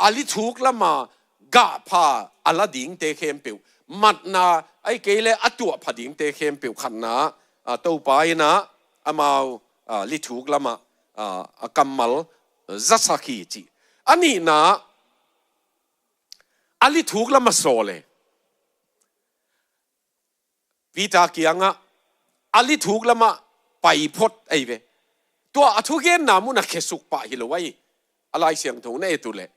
a lithuk lamah gahpha a la dingte khempeuh, matna ahih kei leh a tuahpha dingte khempeuh khatna ah, a, Topa in ah amau, a, lithuk lamah, a, a kammal zasak hi cih. A nihna ah a lithuk lamah sawl e. Peter kiangah a lithuk lamah pai phot ahi ve. Tua a thugenna mun a khesuk pah hi lo ahi. A Lai Siangtho na et uh leh,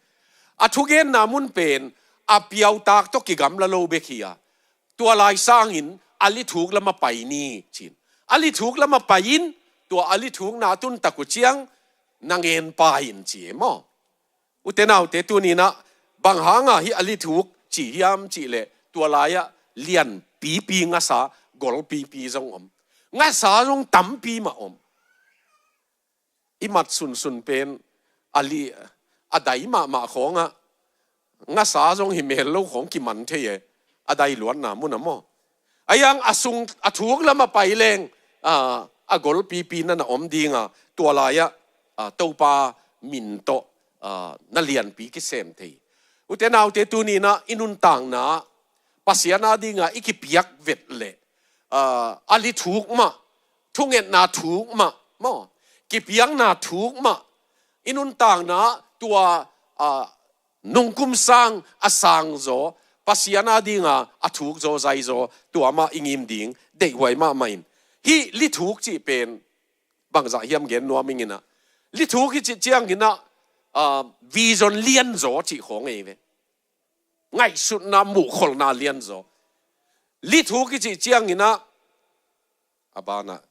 a thugenna mun pen a piautak tawh kigamla lo bek hi a, tua lai sangin a lithuk lamah pai ni cin. A lithuk lamah pai in, tua a lithukna a tuntak uh ciang na ngen pah in ci e maw. Ute naute, tuni-in ah bang hangah hih a lithuk ci hiam cih leh, tua lai-ah lianpipi ngasa, golpipi zong om. Ngasa zong tampi mah om. I mat sunsun pen a li, a dai mahmah khawngah ngasa zong hi mel lo khawng kiman thei e. A dai luatna mun ah maw. A hiang a sung, a thuk lamah pai leng, a, a golpipi na na om ding a, tua lai-ah, a, Topa min tawh, a, na lianpi kisem thei. Ute naute, tuni-in ah i nuntakna Pasian a dingah i kipiak vet leh, a, a lithuk mah, thungetna thuk mah maw, kipiakna thuk mah, i nuntakna tua, a, nungkum sang a sang zaw, Pasian a dinga a thuk zaw, zai zaw, tua mah i ngim ding deihhuai mahmah in. Hih lithuk cih pen bangzah hiam gen nuam ing in ah, lithuk i cih ciangin ah, ah, vision lianzaw cih khawng ei ve. Ngaihsutna, muhkholhna lianzaw. Lithuk i cih ciangin ah, a banah,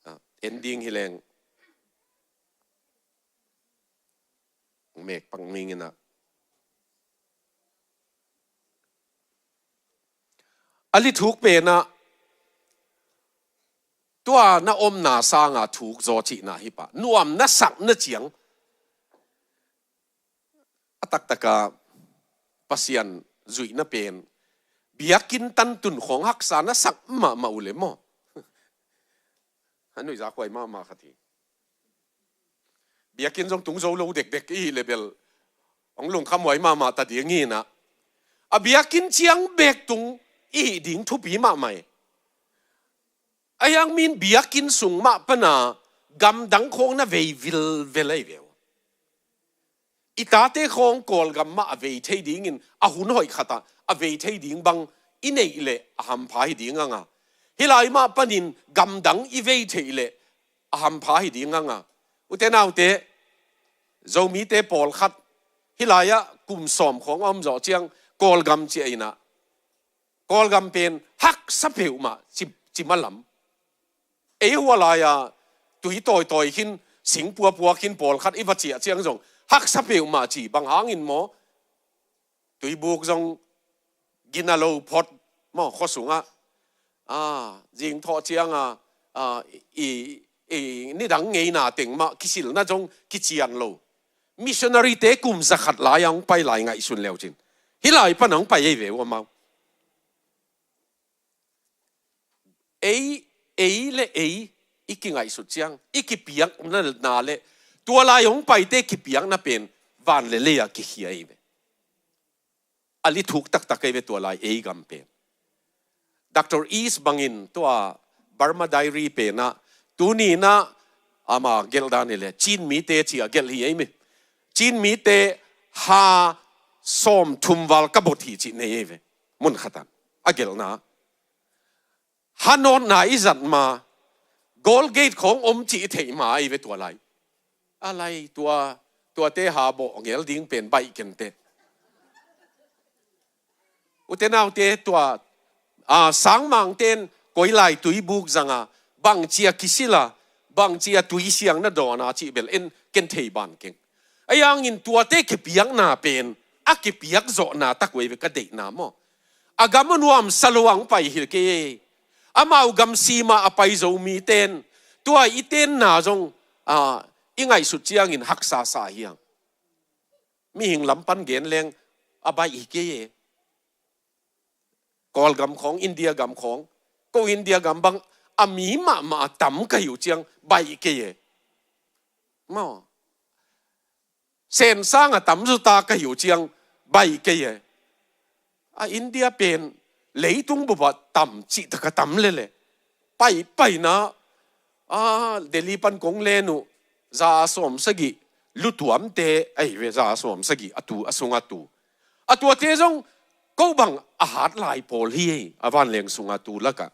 ah, ending hi leng, mek pak ning in ah, a lithuk pen ah tua na omna sanga thuk zaw cihna hi pah. Nuam na sak na ciang, a taktaka Pasian zuihna pen biakinn tantun khawng haksa na sak mahmah uh leh maw. A nuihzak huai mahmah khat hi. Biakinn zong tung zo lo dekdek i hih leh bel hong lungkhamhuai mahmah ta ding hi in ah, a biakinn ciang bek tung i hih ding thupi mahmah hi. A hiang mi in biakinn sung mah pana gamdang khawng na vei vilvel ahi ve uh. I tate khawng Kawlgam mah a vei thei dingin, a hun hoih khatah a vei thei ding bang i neih leh a hampha hi ding anga. Hih lai mah panin gamdang i vei theih leh a hampha hi ding anga. Ute naute, Zomite pawlkhat hih lai-ah kum sawm khawng a om zawh ciang Kawlgam ci a inah, Kawlgam pen haksa peuhmah ci, ci malam. Ei hua lai-a tui tawitawi khin, sing puapua khin pawlkhat i va ciah ciang zong haksa peuhmah ci bang hangin maw? Tuibuk zong gina lo phot maw, khua sungah. A, zingthawh cianga, a, i, i, nidang ngeina teng mah kisilna zong kician lo. Missionary-te kum zakhat lai-a hong pai lai ngaihsun leucin. Hih lai pan hong pai ei ve uh amau. Ei, ei le ei i kingaihsut ciang, i kipiakna le, tua lai hong paite kipiakna pen van le lei-a kikhia ei ve. A li thuk taktak ei ve tua lai ei gam pen. Doctor East bangin tua Burma Diary penah, tuni inah ama gelh dan hi le, Chin mite ci a gelh hi ei mi. Chin mite ha sawmthum val ka bot hi ci nei ei ve. Mun khatah a gelhna. Ha nawtna i zat ma, Golgate khawng om ci i theih ma ei ve tua lai. A lai tua, tuate ha bawh ngel ding pen baih kenteh. Ute naute tua, a, sangmangten koi lai tuibuk zanga, bangcia kisila, bangcia tuisiang na dawna cih bel en ken thei ban keng. A yangin tuate kipiakna pen a kipiak zawhna tak uh ei ve ka deihna maw. A gam a nuamsa lo ang pai hi kei. Amau gam sima a pai zo miten tua i tenna zong, a, i ngaihsut ciangin haksa sa hi ang. Mihing lam pan gen leng a baih hi kei e. Kawlgam khawng, India gam khawng, ko India gam bang a mi mahmah a tam ka hi uh ciang baih kei e. Maw. Sensang a tam zuta ka hi uh ciang baih kei e. A India pen leitung bupah tam cihtak a tam lele. Paipaina, a, Delhi pan kong len uh, za a sawm sagih, lutuamte ahi ve, za a sawm sagih a tu, a sunga tu. A tuate zong ko bang a hat lai pawl hi ei, a vanleng sunga tu lakah.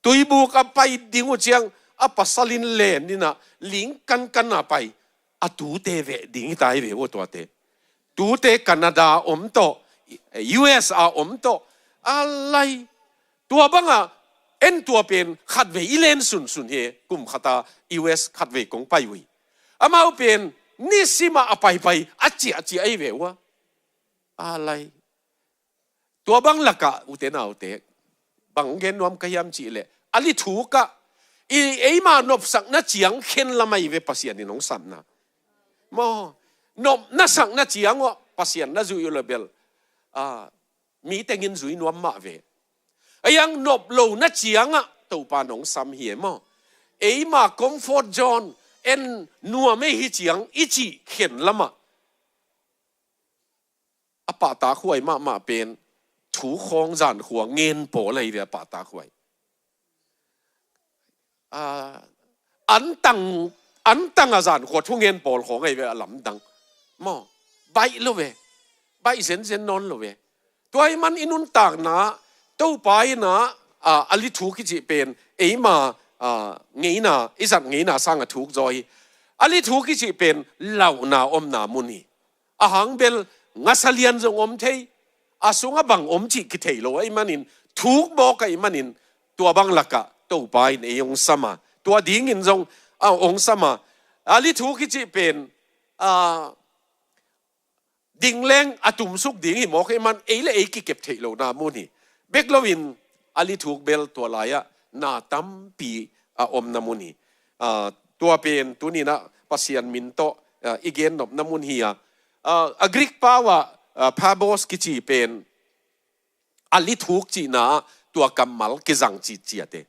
Tuibuk a pai ding uh ciang a pasal in len inah ling kankan a pai. A tute veh ding hi ta hi ve uh tuate. Tute Canada om tawh, U S a om tawh. A lai. Tua banga en tua pen khatvei i len sunsun hi, kum khata U S khatvei kong pai uh hi. Amau pen nisima a paipai a ciahciah ahi ve uh a. A lai. Tua bang lakah ute naute, bang gen nuam ka hiam cih leh, a li thukah i eima nopsakna ciang khen lam ahi ve Pasian in hong sapna. Maw, nopna sakna ciang uh Pasian na zuih uh le bel, a, mi tengin zui nuam mah ve. A yang nop lona ciangah Topa nong sam hi e maw. Eima comfort zone en nuam ei hi ciang i cih khen lamah a pahtakhuai mahmah pen thu khawng zankhua ngen pawl ahi ve a pahtakhuai. A, antang, antang a zankhua thu ngen pawl khawng ahi ve a lamdang. Maw, baih lo ve. Baih zenzen nawn lo ve. Tua hi man i nuntakna Topa inah, a, a li thuk i cih pen eima, a, ngeina, i zat ngeina sanga thuk zaw hi. A li thuk i cih pen lauhna omna mun hi. A hang bel ngasa lian zong om thei, a sungah bang om cih kithei lo ahi manin, thuk bawk ahi manin, tua bang lakah Topa in ei hong sama. Tua dingin zong, a, hong sama. A li thuk i cih pen, a, ding leng a tumsuk ding hi mawk ahi man, ei le ei kikep theih lohna mun hi. Bek loin a li thuk bel tua lai-ah na tampi a omna mun hi. A, tua pen tuninah Pasian min tawh, a, i gen nopna mun hi a. A, a Greek pau-ah, a, pabos kici pen a li thuk cihna ah tua kammal kizang citciate.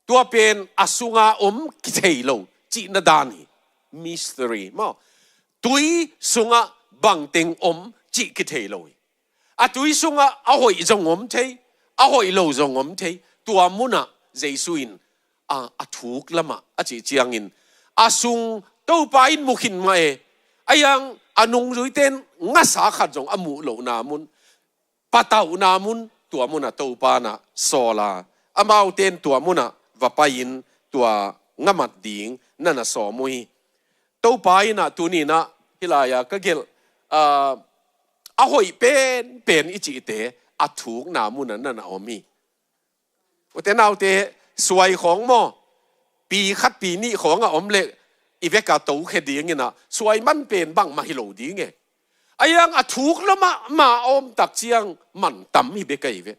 Tua pen a sunga om kithei lo cihna dan hi. Mystery maw. Tui sungah bangteng om cih kithei lo hi. A tui sungah a hoih zong om thei, a hoih lo zong om thei. Tua munah Jesu in, a, a thuk lamah a cih ciangin a sung Topa in mu khin mah e. A yang a nungzuite in ngasa khat zong a muh lohna mun, patauhna mun, tua munah Topa nah sawl a, amaute in tua munah va pai-in tua ngamat ding na na sawm uh hi. Topa inah tuninah hih lai-a ka gelh, a, a hoih penpen i cihte a thukna munah na na om hi. Ute naute, suai khawng maw, pi khat pi nih khawng a om leh i veka tokhia dingin ah suai man pen bangmah hi lo ding e. A hiang a thuk lo mahmah a om tak ciang man tam hi bek ahi ve.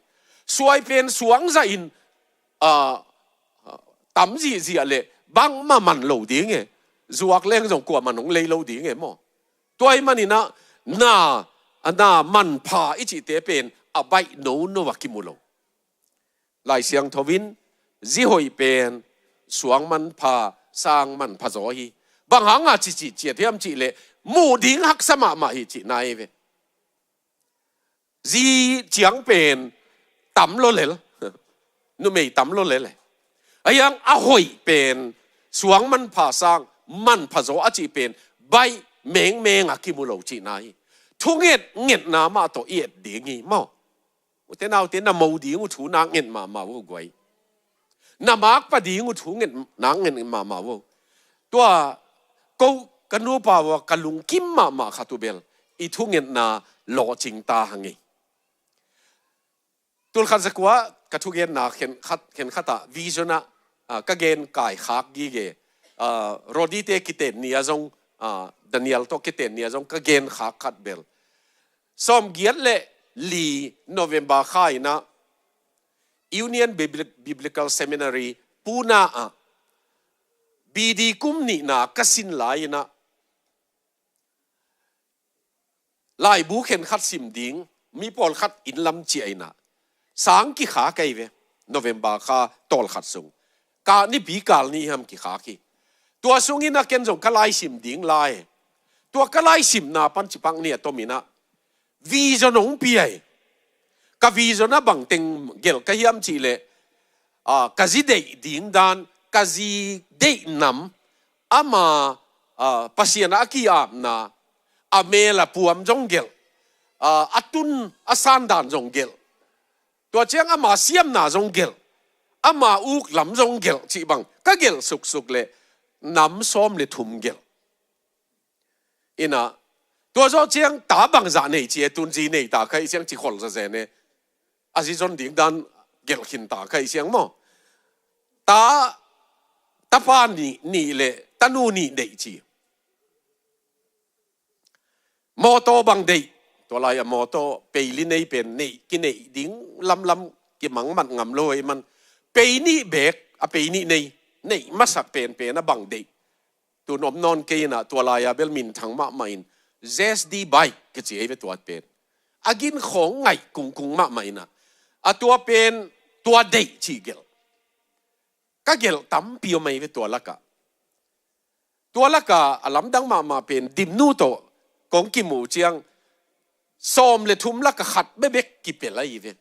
Suai pen suangzah in, a, a, tam zihziah leh bangmah man lo ding e. Zuak leng zong kuamah nong lei lo ding e maw. Tua ahih manin ah na, a na manpha i cihte pen a baih nono a kimu lo. Lai Siangtho in zi hoih pen suang manpha, sang manpha zaw hi. Bang hanga cih ciat hiam cih leh muh ding haksa mahmah hi cihna hi ve. Zi ciang pen tam lo lel, numei tam lo lel e. A hiang a hoih pen suang manpha, sang manpha zaw a cih pen baih mengmeng a kimu lo cihna hi. Thunget ngetna mah tawh i et ding hi maw. Ute naute, na mo ding uh thu nak nget mahmah uh guai. Na makpa ding uh thu nget, nak nget mahmah uh. Tua ko ka nupa uh ka lungkim mahmah khat uh bel i thungetna lawhcing ta hang ei. Tulkhat zakua ka thugenna khenkhat, khenkhatah vision ah, ah, ka gen kai khak gige, ah, Rodite kiten ni a zong, ah, Daniel tawh kiten ni a zong ka gen khak khat bel. Sawmgiat le li November kha inah Union Bibli-, Biblical Seminary Pune ah B D kum nihna ka sin lai inah laibu khenkhat sim ding mi pawlkhat inn lam ciah inah sang kikhak ahi ve. November kha tawlkhat sung ka nipi kal ni hiam kikhak hi. Tua sungin a ken zong ka laisim ding lai. Tua ka laisimna pan cipak ni a tom inah vision hong pia hi. Ka vision ah bangteng gelh ka hiam cih leh, ah, ka zi deih ding dan, ka zi deih nam, ama, ah, Pasian a ki-apna, a mel a puam zong gelh, ah, a tun a sandan zong gelh, tua ciang ama siamna zong gelh, ama uk lam zong gelh cih bang ka gelh suksuk leh nam sawm le thum gelh. Inah tua zawh ciang ta bangzah nei ci e, tun zi nei ta kha i ciang ci khol zazen e. A zi zon ding dan gelh khin ta kha i ciang maw. Ta, tapa nih, nih le tanu nih deih ci. Mawtaw bang deih, tua lai a mawtaw peili nei pen neih, kineih ding lamlam kimangmat ngam lo ei man. Pei nih beek, a pei nih nei, neih masak penpen a bang deih. Tun om nawn kei inah tua lai-a bel minthang mahmah in Z S D bike kici ei ve tua pen. A gin khawng ngaih kungkung mahmah inah a tua pen tua deih cih gelh. Ka gelh tampi om ei ve tua lakah. Tua lakah a lamdang mahmah pen Dimnu tawh kong kimuh ciang sawm le thum lakah khat bekbek kipel ahi ve.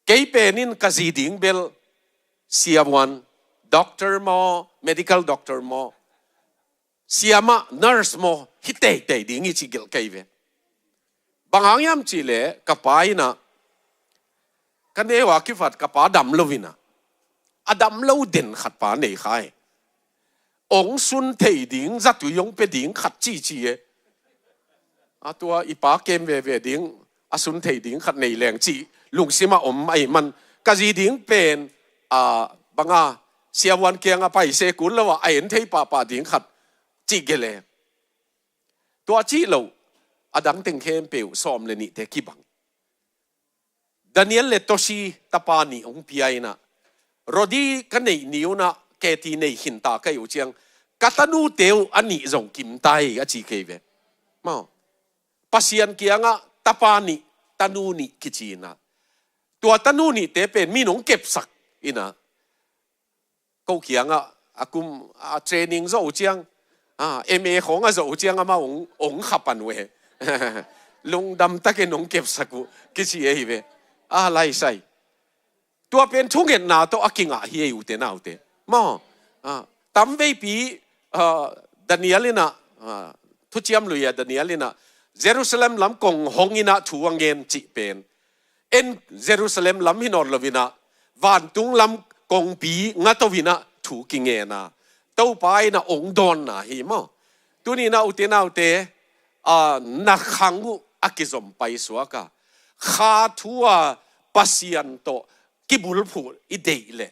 Kei pen in ka zi ding bel siavuan, doctor maw, medical doctor maw, siamah, nurse maw hi teitei ding hi ci gelh kei ve. Bang hang hiam cih leh ka pa inah ka neu a kivat ka pa dam lo inah a dam lo den khat pa nei kha hi. Ong sun thei ding zatui ong pia ding khat cici e. A tua i pa kem veve ding a sun thei ding khat nei leng cih lungsim a om ahi man. Ka zi ding pen, a, banga siavuan kiang a pai se kun lo a a en thei pahpah ding khat cih gelh e. Tua cih lo a dang teng khempeuh sawm le nihte kibang. Daniel le Toshi tapa nih hong pia inah Rodi ka neih ni unah Katie neih khin ta ka hi uh ciang ka tanute uh a nih zong kim ta hi a ci kei ve. Maw. Pasian kiangah tapa nih, tanu nih kici inah tua tanu nihte pen mi nong kepsak inah ko kiangah a kum a training zawh uh ciang, a, M A khawng a zawh uh ciang amah ong, ong khapan uh e. Lungdam takin ong kepsak uh kici ahi ve. A, laisai. Tua pen thungetna tawh a kingah hi ei ute naute. Maw, a, tamveipi, a, Daniel inah, a, thuciam lui a Daniel inah Jerusalem lam kong hong inah thu a ngen cih pen en Jerusalem lam hi nawn lo inah vantung lam kongpi nga to inah thu kingen a Topa inah ong dawnna hi maw. Tuni inah ute naute, a, na khang uh a kizom paisuak a, kha thu a Pasian tawh kibulphuh i deih leh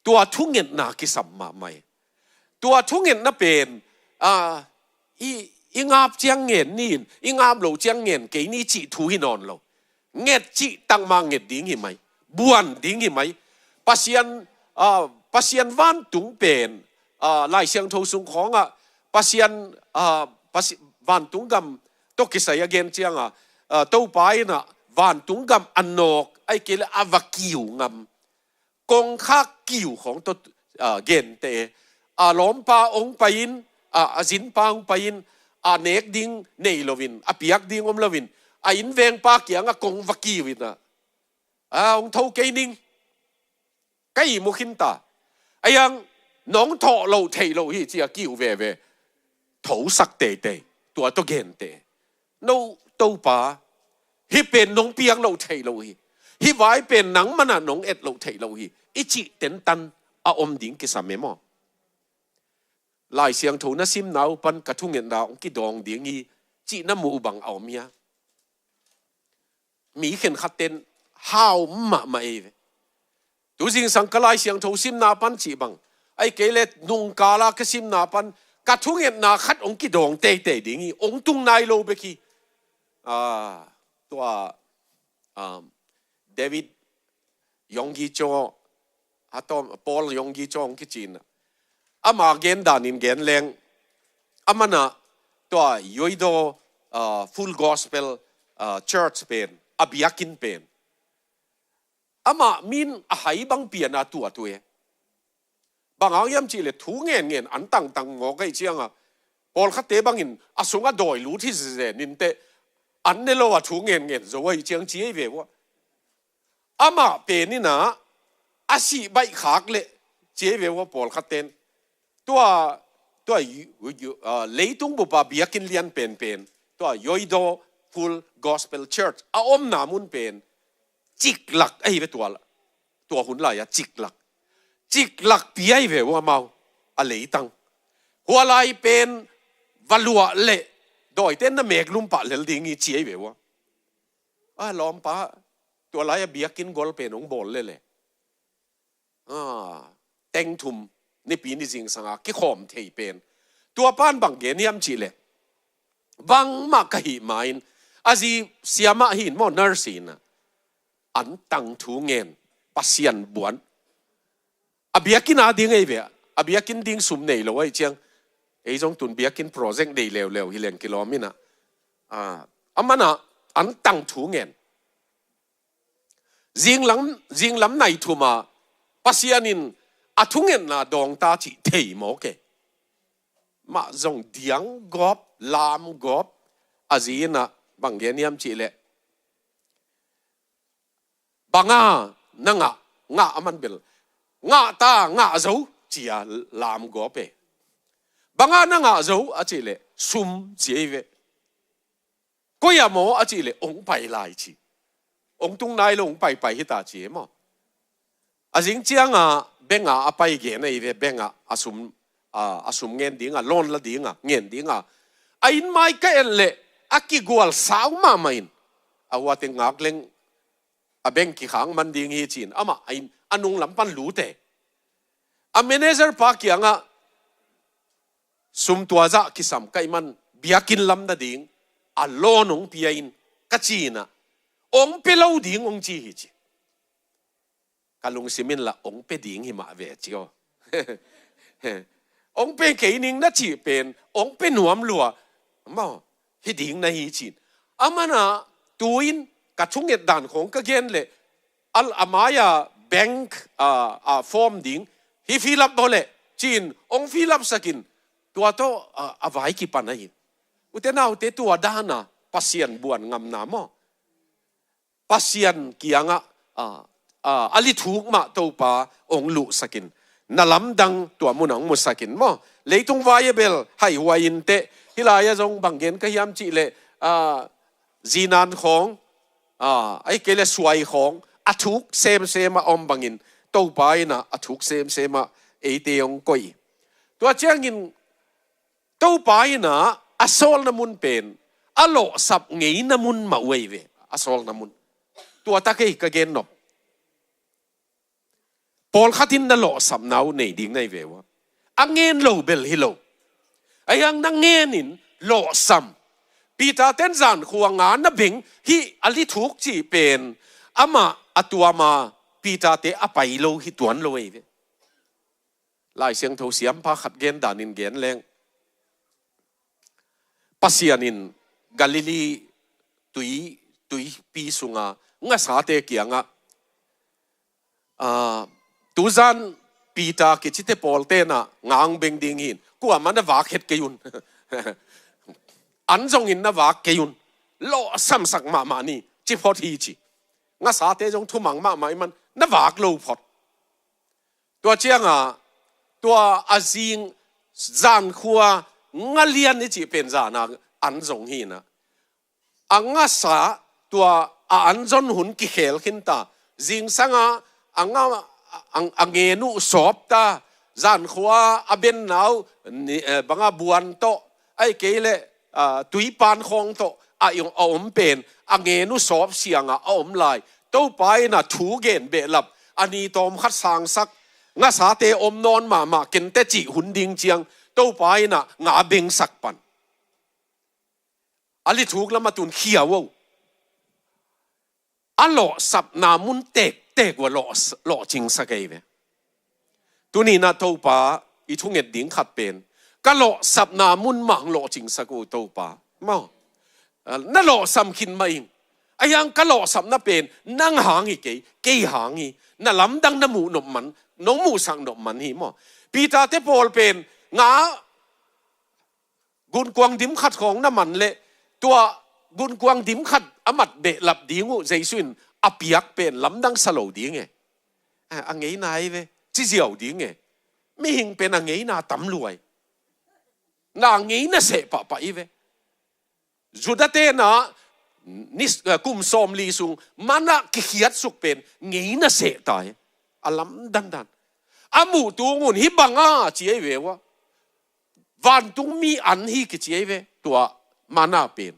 tua thungetna kisam mahmah hi. Tua thungetna pen, a, i, i ngap ciang ngen ni in, i ngap lo ciang ngen kei ni cih thu hi nawn lo. Nget cih tangmah nget ding hi mai. Buan ding hi mai. Pasian, a, Pasian vantung pen, a, Lai Siangtho sung khawngah Pasian, a, Pasi-, vantung gam tawh kisai a gen ciangah, a, Topa in ah vantung gam a nawk, ahih kei leh a va kiu ngam, kongkhak kiu khawng tawh, a, gente. A lawmpa hong pai-in, a, a zinpa hong pai-in, a nek ding nei loin, a piak ding om loin, a innvengpa kiangah kong va kiu in ah, a, hong tho kei ning. Ka ihmu khin ta. A iang nong thawh loh theih loh hi ci a kiu veve. Thosak teitei. Tua tawh gente. No Topa, hih pen nong piak loh theih loh hi. Hih vai pen nangmah in ah nong et loh theih loh hi, i cih tentan a om ding kisam e maw? Lai Siangtho na simna uh pan ka thungetna hong kidawng ding hi cih na muh uh bang a om hia? Mi khenkhat ten hau mahmah ei ve. Tu zingsang ka Lai Siangtho simna pan cih bang, ahih kei leh nungkal a ka simna pan ka thungetna khat hong kidawng teitei ding hi, hong tung nai lo bek hi. A, tua, a, David Yonggi Cho, a tawm, Paul Yonggi Cho hong kici in ah, ama gen danin gen leng, aman ah tua Yoido, a, Full Gospel, a, Church pen, a biakinn pen, amah min a hai bang pian a tuat uh e. Bang hang hiam cih leh thu ngenngen an tangtang ngawk ahih ciangah, pawlkhatte bangin a sungah dawi lut hi zenzen inteh, an ne lo a thu ngenngen zo ahih ciang ci ei ve uh a. Amah pen in ah a sih baih khak leh ci ei ve uh a, pawlkhatten. Tua, tua yu-, yu-, a, leitung bup a biakinn lian penpen, tua Yoido Full Gospel Church a omna mun pen ciklak ahi ve tua, tua hun lai-a ciklak. Ciklak pi ahi ve uh amau, a leitang. Hua lai pen va luah leh dawiten na meklum pah lel ding hi ci ahi ve uh a. A lawmpa, tua lai-a biakinn gol pen hong bawl lel e. A, teng thum, Nipi ni zingsang a kikhawm thei pen. Tua pan bang gen hiam cih leh, bangmah ka hih ma-in, a zi siamah hi in maw, nurse hi in ah, an tang thu ngen, Pasian buan. A biakinn a ding ei ve, a biakinn ding sum nei lo ahih ciang, ei zong tun biakinn project nei leuleu hi leng kilawm in ah, a, aman ah an tang thu ngen. Zinglam, zinglam nai thum a Pasian in a thungetna dawng ta cih thei mawk e. Mah zong diang gawp, lam gawp, a zi in ah bang gen hiam cih leh, bang a na ngah, ngah a man bel, ngah ta, ngah zo, ci a lam gawp e. Bang a na ngah zo a cih leh, sum ci ei ve. Koi ah maw a cih leh, hong pai lai ci. Hong tung nai lo, hong paipai hi ta ci e maw. A zing ciangah bank ah a pai gen ahi ve, bank ah a sum, a, a sum ngen ding a, loan la ding a, ngen ding a. A inn mai ka en leh, a kigual sau mahmah in. A huate ngak leng, a bank kikhang man ding hi ci in, amah a inn, a nunglam pan lut e. A manager pa kiangah, sum tua zah kisam ka hih man, biakinn lam nading a loan hong pia in, ka ci in ah, hong pia lo ding hong ci hi ci. Ka lungsim in lah hong pia ding hi mah ve ci aw. Hong pia kei ning na cih pen, hong pia nuam lua, maw, hi ding na hi ci in. Aman ah, tu-in ka thunget dan khawng ka gen leh, a, a mai-a bank, a, a form ding, hih fill up bawl leh, ci in, hong fill up sak in, tua tawh, a, a vai kipan ahi. Ute naute, tua dan a Pasian buan ngamna maw. Pasian kiangah, a, a, a li thuk mah Topa hong luhsak in, na lamdang tua mun ah hong musak in maw. Leitung vai a bel haihuai inteh, hih lai-ah zong bang gen ka hiam cih leh, a, zinan khawng, a, ahih kei leh suai khawng, a thuk semsem a om bangin, Topa in ah a thuk semsem ah eite hong koih. Tua ciangin Topa in ah a sawlna mun pen, A lawhsap ngeina mun mah uh ahi ve, a sawlna mun. Tua tak ei ka gen nop. Pawlkhat in na lawhsapna uh nei ding na hi ve uh a. A ngen lo bel hi lo. Ahi hang na ngen in lawhsam. Peter ten zankhua nga na beng hih a lithuk cih pen amah a tuam a, Peter te a pai lo hi tuan lo ahi ve. Lai Siangtho siampa khat gen danin gen leng, Pasian in Galilee tui, tuipi sunga ngasate kiangah, ah, tuzan Peter kicite pawl tenah nga hong beng ding hi in, kuamah na vak het kei un. An zongin na vak kei un. Lawhsamsak mahmah ni, ci phot hi ci. Ngasate zong thumang mahmah ahih man na vak lo phot. Tua ciangah, tua a zing zankhua nga lian i cih pen zana an zong hi inah, a ngasa tua a an zon hun kikhel khinta. Zingsanga a nga, a, a ngen uh sawpta. Zankhua a benna uh ni, eh, banga buan tawh, ahih kei leh, ah, tuipan khawng tawh a, a om pen a ngen uh sawp siangah a om lai. Topa inah thu gen behlap, a ni tawm khat sangsak, ngasate om nawn mahmah, kente cih hun ding ciang Topa inah nga bengsak pan. A lithuk lamah tun khia uh. A lawhsapna mun tektek uh a lawh, lawhcingsak ei ve. Tuni inah Topa i thunget ding khat pen, ka lawhsapna mun mah hong lawhcingsak uh Topa. Maw? Ah, na lawhsam khin mah ing. Ahi hang ka lawhsapna pen nang hang hi kei, kei hang hi. Na lamdang na muh nop man, nong muhsak nop man hi maw? Peter te pawl pen nga gunkuang dim khat khawng na man leh, tua gunkuang dim khat a mat behlap ding uh Jesu in a piak pen lamdang sa lo ding e. A, a ngeina hi ve, ci ziau ding e. Mihing pen a ngeina tam luai. Na ngeina seh pahpah hi ve. Judah tenah ni, eh, kum sawmli sung manna kikhiatsuk pen ngeina seh ta hi. A lamdang dan. A muh tung un hih banga ci ahi ve uh a. Vantungmi an hi kici ahi ve, tua manna pen.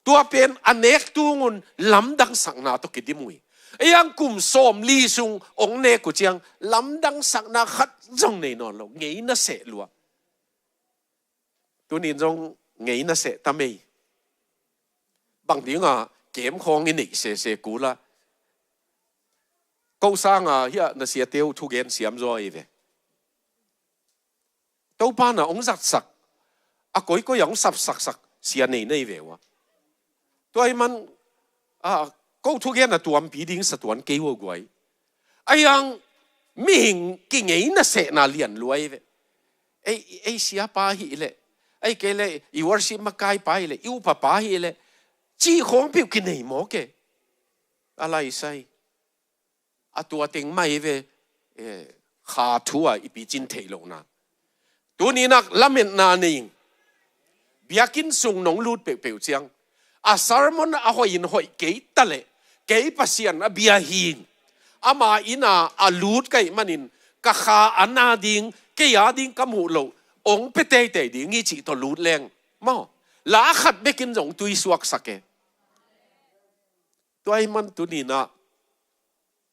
Tua pen a nek tung un lamdangsakna tawh kidim uh hi. Ahi hang kum sawmli sung hong nek uh ciang lamdangsakna khat zong nei nawn lo, ngeina seh lua. Tunin zong ngeina seh ta mei. Bang dinga kem khawng i neih sese kula. Ko sanga hia na siate uh thugen siam zaw ahi ve. Topa na hong zatsak, a koikoi a hong sapsaksak sia nei nei ve uh a. Tua ahih man, a, ko thugen a tuampi ding sa tuan kei uh a guai. Ahi hang mihing kingeina sehna lian lua ahi ve. Ei, ei siapa hi leh, ei kei leh i worship makaipa hi leh, i upapa hi leh, cih khawng peuh kinei mawk e. A laisai. A tua teng mah hi ve, eh, kha thu a i picin theih lohna. Tuni nak lametna nei ing. Biakinn sung nong lut peuhpeuh ciang, a sermon a hoih in hoih kei ta leh, kei Pasian a bia hi ing. Ama inn a a lut ka hih manin ka kha a na ding, kei a ding ka muh loh hong pia teitei ding hi cih tawh lut leng maw, la khat bekin zong tui suaksak e. Tua ahih man tuni nah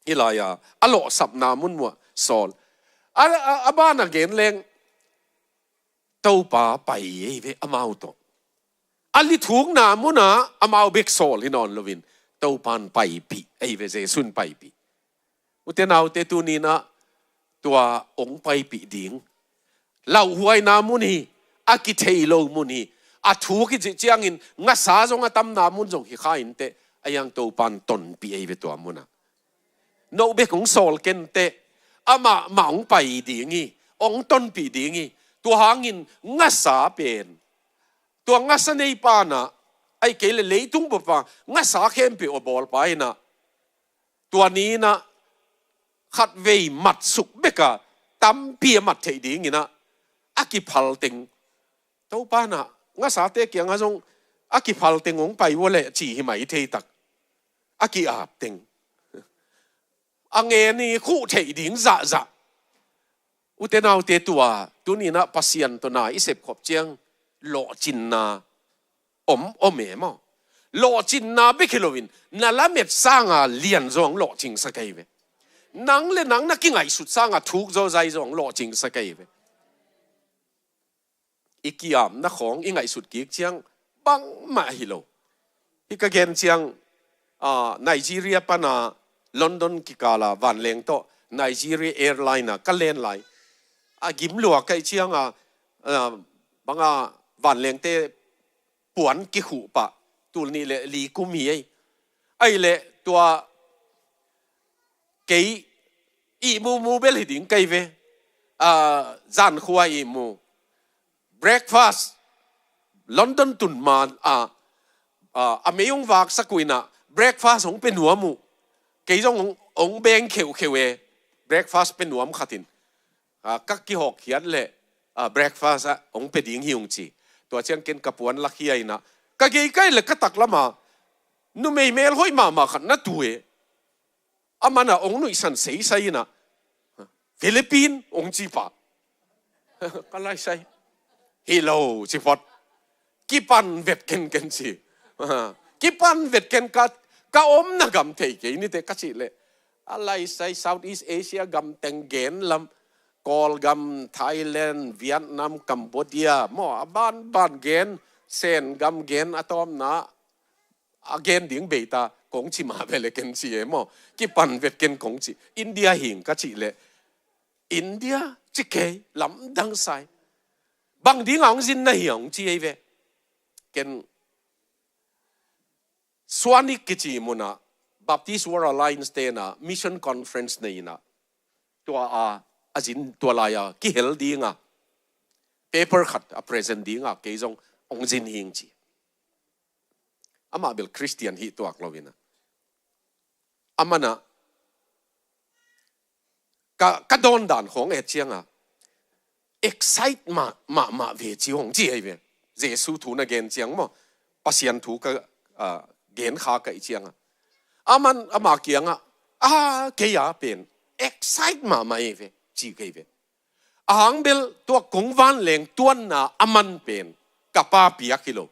hih lai-a a lawhsapna mun muah sawl. A, a, a ban a gen leng Topa pai ei ve amau tawh. A lithukna munah amau bek sawl hi nawn loin Topan paipih ei ve, Jesu'n paipih. Ute naute tuni nah tua hong paipih ding, lauhuaina mun hi, a kithei lo mun hi, a thuk hi cih ciangin ngasa zong a tamna mun zong hi kha inteh, a hiang Topan tonpih ei ve tua munah. No bek hong sawl kenteh, amah mah hong pai ding hi, hong tonpih ding hi. Tua hangin ngasa pen, tua ngasa neipa nah, ahih kei leh leitung bupa ngasa khempeuh a bawlpa inah, tua ni nah khatvei matsuk beka tampi a mat theih dinginah a kiphal teng. Topa nah ngasate kiangah zong a kiphal teng hong pai uh a leh ci hi mai thei tak. A ki-ap teng. A ngen hi khuh theih ding zahzah. Ute naute tua, tuni nah Pasian tawh na i sepkhop ciang lawhcinna om om e maw. Lawhcinna bek hi loin na lamet sanga lian zong lawhcingsak ahi ve. Nang le nang na kingaihsut sanga thuk zawzai zong lawhcingsak ahi ve. I kiamna khawng i ngaihsut kik ciang bangmah hi lo. Hi ka gen ciang, ah, Nigeria pana London kikala vanleng tawh Nigeria Airline a ka len lai. A gim lua kaih cianga, ah, banga vanlengte puan kikhuh pah, tul nih le li kum hi ei. Ahi le tua kei ihmu mu bel hi ding kei ve. Ah, zankhua ihmu. Breakfast. London tun ma, ah, ah, a mei hong vaksak uh inah breakfast hong pe nuam uh. Kei zong hong, hong beng kheukheu e. Breakfast pe nuam khatin. Ah, ka kihawkkhiat le, ah, breakfast ah hong pe ding hi ung ci. Tua ciang ken ka puan lakhia inah ka gei kaih le ka taklama numei melhoih mahmah khat na tu e. Aman a hong nuihsan seisai inah, Philippine hong ci pah. Ka laisai. Hi lo ci phot. Kipan vet ken ken ci. Kipan vet ken ka, ka omna gam thei kei nite ka cih leh. A laisai Southeast Asia gam teng gen lam. Kawlgam, Thailand, Vietnam, Cambodia. Maw a banban gen, Sen gam gen a tawmna. A gen ding beita kong ci mah ve le ken ci e maw. Kipan vet ken kong ci. India hing ka cih leh India ci kei lamdang sai. Bang dinga hong zin na hi a hong ci ei ve. Ken Swanik kici munah Baptist World Alliance tena mission conference nei inah tua a, a zin tua lai a kihel dinga paper khat a present dinga kei zong hong zin hing ci. Amah bel Christian hi tuak lo inah. Amanah ka, ka dawn dan khawng et cianga excite mah, mahmah ve ci hong ci ahi ve. Jesu thu na gen ciang maw, Pasian thu ka, ah, gen kha ka i cianga. Aman ama kianga, a kei a pen excite mahmah ahi ve ci kei ve. Ahang bel tua kong vanleng tuanna a man pen ka pa piak hi lo.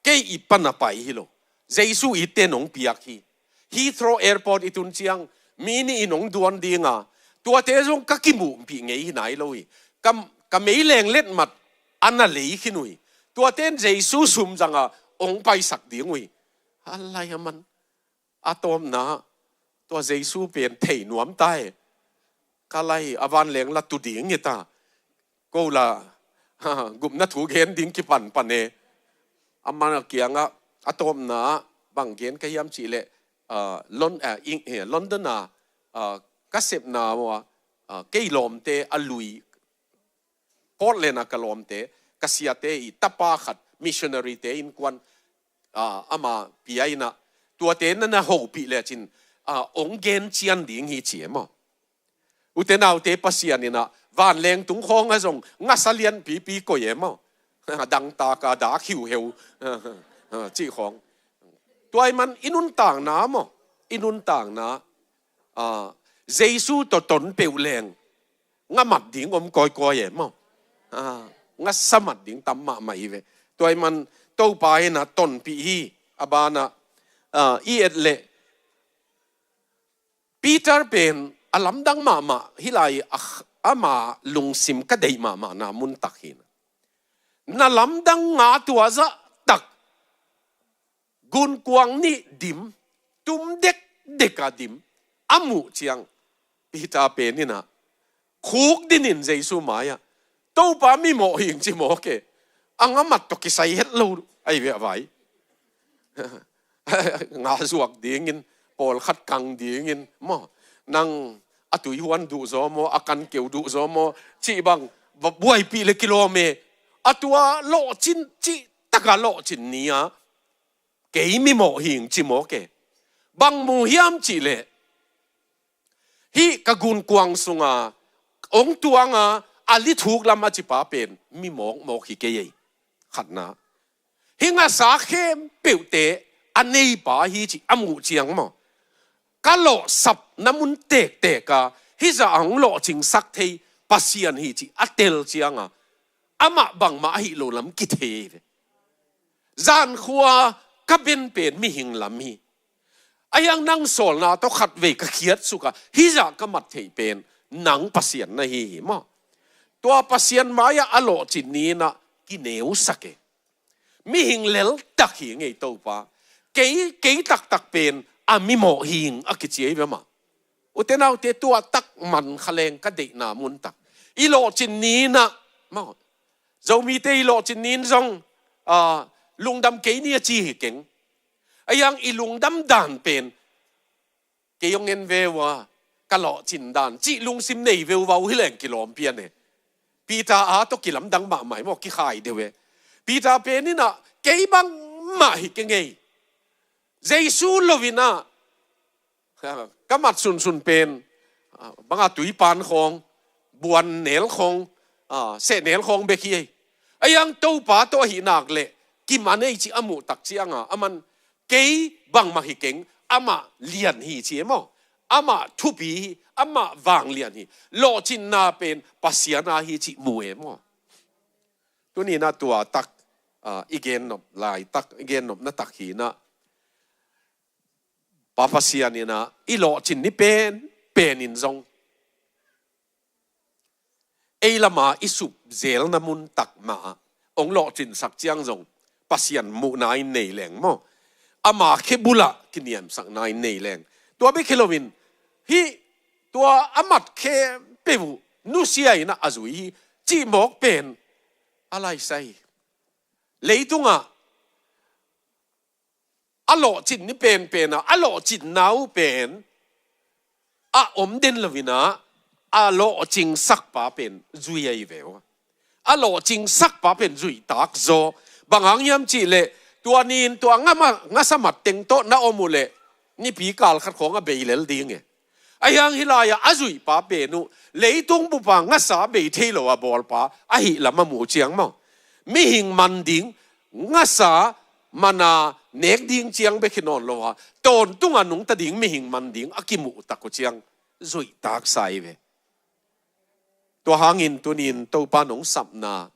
Kei i pana pai hi lo. Jesu i ten hong piak hi. Heathrow Airport i tun ciang mi nih in hong duan dinga, tuate zong ka kimuhpih ngei hi nai lo hi. Ka, ka meileng letmat a na lei khin uh hi. Tuate in Jesu sum zanga hong paisak ding uh hi. A lai a man. A tawpna tua Jesu pen thei nuam ta e. Ka lai a vanleng la tu ding hi ta. Ko la gupna thu gen ding kipanpan e. Aman a kiangah a tawpna bang gen ka hiam cihleh, ah, Lon-, ah, Eng-, eh, London a, ah, ka sepna maw, ah, kei lawmte a lui Portland a ka lawmte, ka siate i tapa khat missionary te innkuan, ah, ama pia inah tuate na na hopih lecin, ah, hong gen cian ding hi ci e maw. Ute naute Pasian inah vanleng tung khawng a zong ngasa lianpipi koih e maw. Dangtaka dak hiuheu cih khawng. Tua i man i nuntakna maw, i nuntakna, ah, Jesu tawh ton peuh leng nga mat ding om kawikawi e maw. Ah, nga sa mat ding tam mahmah hi ve. Tua i man Topa inah tonpih hi. A banah, ah, i et leh Peter pen a lamdang mahmah hi lai a, ama lungsim ka deih mahmahna muntak hi. Na lamdang nga tua zah tak gunkuang nih dim, tum dekdek a dim, a muh ciang Peter pen inah khuk dinin Jesu mai-ah, Topa, mimawh hing ci mawk e. A nga mat tawh kisai het lo ahi ve a vai. Nga zuak dingin, pawlkhat kang dingin maw, nang a tuihuan duh zaw maw, a kankeu duh zaw maw, cih bang buaipih le kilawm e. A tua lawhcin cih taka lawhcin ni-a kei mimawh hing ci mawk e. Bang mu hiam cihleh, hih ka gunkuang sunga hong tuanga a lithuk lam a cipa pen mi mawkmawk hi kei ei. Khatna, hih ngasa khempeuhte a neipa hi cih a muh ciang maw, ka lawhsapna mun tektek a hih zah a hong lawhcingsak thei Pasian hi cih a tel cianga amah bangmah ahih lo lam kithei ve. Zankhua ka ben pen mihing lam hi. Ahi hang nang sawlna tawh khatvei ka khiatsuk a, hih zah ka mat theih pen nang Pasian na hi hi maw? Tua Pasian mai-ah a lawhcin ni-in ah kineusak e. Mihing leltak hi ngei Topa. Kei, kei taktak pen a mimawh hing a kici hi ve mah. Ute naute, tua tak man kha leng ka deihna mun tak. I lawhcin ni-in ah maw, Zomite i lawhcin ni-in zong, ah, lungdam kei ni a ci hi keng. Ahi hang i lungdam dan pen kei hong en ve uh a, ka lawhcin dan cih lungsim nei ve uh va uh hi leng kilawm pian e. Peter a tawh kilamdang mahmah hi maw, kikhai deuh e. Peter pen in ah kei bangmah hi keng ei. Jesu lo-in ah, ah, ka mat sunsun pen, ah, bang a, tuipan khawng, buan nel khawng, ah, seh nel khawng bek hi ei. Ahi hang Topa tawh ahih nak leh kiman ei cih a muh tak ciang a, aman kei bangmah hi keng, amah lian hi ci e maw. Amah thupi hi, amah vanglian hi. Lawhcinna pen Pasian a hi cih mu e maw. Tuni-in ah tua tak, ah, i gennop laitak, i gennopna tak hi-in ah, Pa Pasian in ah i lawhcin ni pen, pen in zong ei lam a i sup zelna mun tak mah ah hong lawhcinsak ciang zong Pasian muhna in nei leng maw, ama khe bul ah kiniamsakna in nei leng. Tua bek hi lo-in, hih tua a mat khempeuh uh nusia in ah a zui hi cih mawk pen a laisai. Leitung ah a lawhcin ni penpen ah a lawhcinna uh pen a om den lo-in ah, a lawhcingsak pa pen zui ahi ve uh. A lawhcingsak pa pen zuihtak zaw. Bang hang hiam cih leh, tua ni-in tua ngama, ngasa mat teng tawh na om uh leh, nipi kal khat khawng a bei lel ding e. Ahi hang hih lai-ah a zuih pa pen uh leitung bup a ngasa bei thei lo a bawl pa ahih lam a muh ciang maw, mihing man ding, ngasa man a nek ding ciang bek hi nawn lo a, tawntung a nungta ding mihing man ding a kimuh tak uh ciang zuihtak sa hi ve. Tua hangin tuni-in Topa nong sapna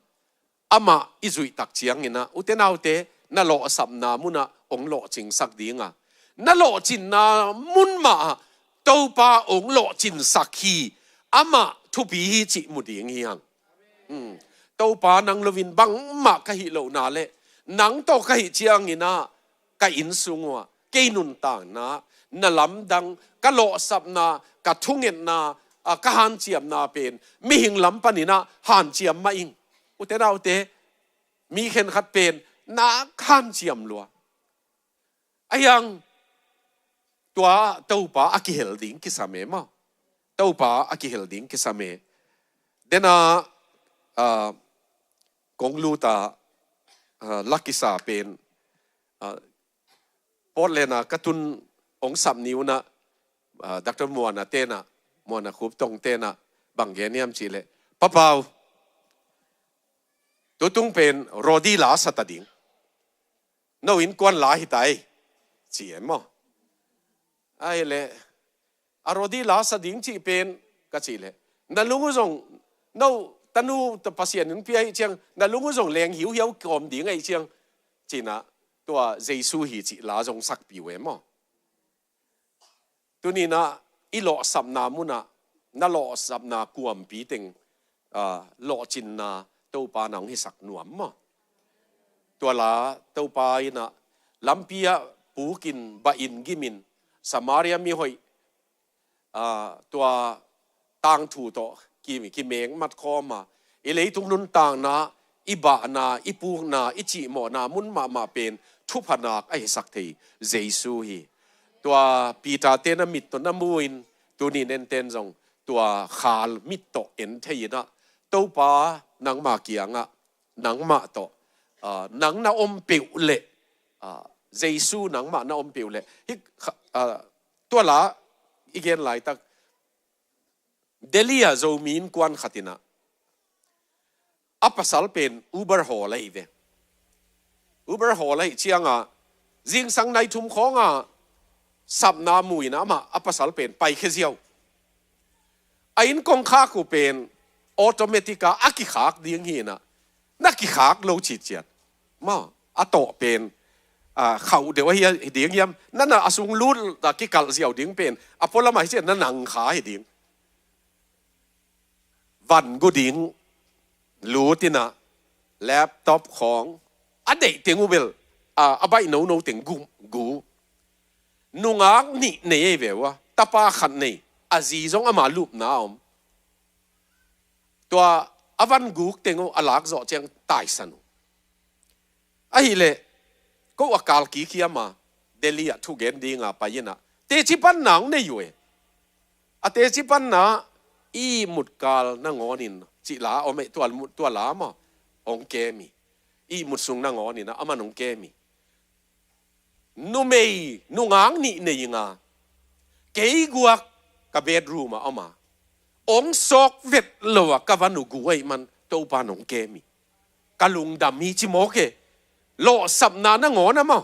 amah i zuih tak ciangin ah, ute naute, na lawhsapna mun ah hong lawhcingsak ding a, na lawhcinna mun mah ah Topa hong lawhcinsak hi, amah thupi hi cih mu ding hi hang. Hmm. Topa, nang lo-in bangmah ka hih lohna leh, nang tawh ka hih ciangin ah ka inn sung uh ah kei nuntakna, na lamdang, ka lawhsapna, ka thungetna, ah, ka hanciamna pen mihing lam panin ah hanciam mah ing. Ute naute, mi khenkhat pen nak hanciam lua. Ahi hang tua Topa a kihel ding kisam e maw. Topa a kihel ding kisam e. Dena, ah, kong lut a, ah, la kisa pen, ah, Portland ah ka tun hong sap ni un ah, ah, Doctor Muana ten ah, Muana Khup Tong ten ah bang gen hiam cih leh, Pa Pau, tutung pen Rodi la sa ta ding. No innkuan la hi ta ei, ci e maw. Ahih leh, a Rodi la sa ding cih pen, ka cih leh, na lung uh zong, no tanu ta Pasian in pia hi ciang, na lung uh zong leng hiuhiau kawm ding ahi ciang, ci-in ah tua Jesu hi cih la zong sakpih uh e maw. Tuni-in ah i lawhsapna mun ah, na lawhsapna kuampi teng, ah, lawhcinna Topa na hong hisak nuam maw. Tua la Topa in ah lampi ah pukin, bah in gimin, Samaria mihoih, ah, tua tangthu tawh ki, kimeng matkhawm a, i leitung nuntakna, i bahna, i pukna, i cihmawhna mun mahmah pen thupha nak a hisak thei Jesu hi. Tua Peter ten a mit tawh na mu-in, tuni-in en ten zong tua khal mit tawh en thei-in ah, Topa nangma kiangah, nangmah tawh, ah, nang na om peuh leh, ah, Jesu nangmah na om peuh leh. Hih kha-, ah, tua la i gen laitak, Delhi ah Zomi innkuan khat in ah, a pasal pen Uber hawl ahi ve. Uber hawl ahih ciang a, zingsang nai thum khawng a sapna mu-in ah amah a pasal pen paikhia ziau. A inn kongkhak uh pen automatic a a kikhak ding hi-in ah, na kikhak lo citciat. Maw, a tawh pen, a, khauh deuh ahi, hi ding hiam? Na, na a sung lut a kikalh ziau ding pen a pualam ah hi ciah na nang kha hi ding. Van gu ding, lut in ah, laptop khawng, a deih teng uh bel, a, a baih nono teng gu, gu. Nungak nih nei ei ve uh a, tapa khat nei, a zi zong ama lupna a om. Tua a van guk teng uh a lak zawh ciang taisan uh. Ahih leh ko a kal kik hiam a, Delhi ah thugen ding a pai in ah, teci panna hong nei uh e. A teci panna, ihmut kal nangawn in, cih la om e, tua, tua la maw, hong kem hi. Ihmut sung nangawn in ah, aman hong kem hi. Numei, nungak nih nei ing a, kei guak ka bedroom ah om a, hong sawk vet lo a ka van uh gu ahih man Topa'n hong kem hi. Ka lungdam hi ci mawk e. Lawhsapna nangawn a maw,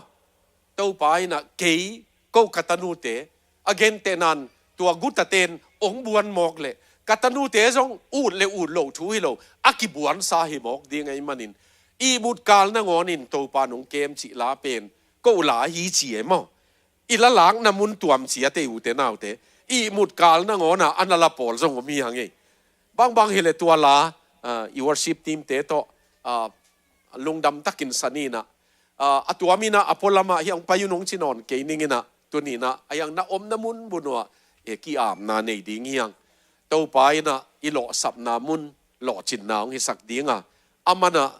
Topa in ah kei, ko ka tanute, a gentehna in tua gutate'n hong buan mawk leh, ka tanute zong ut le ut loh thu hi lo, a kibuansa hi mawk ding ahih manin, ihmut kal nangawn in Topa'n hong kem cih la pen ko la hi ci e maw. I la lakna mun tuam ciat e, ute naute, ihmut kal nangawn a, a na la pawl zong om hi hang e. Bangbang hi leh tua la, a, i worship team te tawh, a, lungdam takin sa ni in ah, a, a tuam in ah, a pualam ah hiang pai un hong ci nawn kei ning in ah, tuni in ah, a hiang na omna mun bun uh ah, e, ki-apna nei ding hiang. Topa in ah i lawhsapna mun lawhcinna hong hisak ding a, aman ah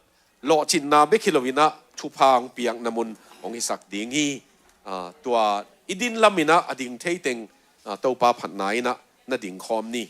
lawhcinna bek hi lo in ah thupha hong piakna mun hong hisak ding hi. A, tua i din lam in ah a ding thei teng, a, Topa phatna in ah na ding khawm ni.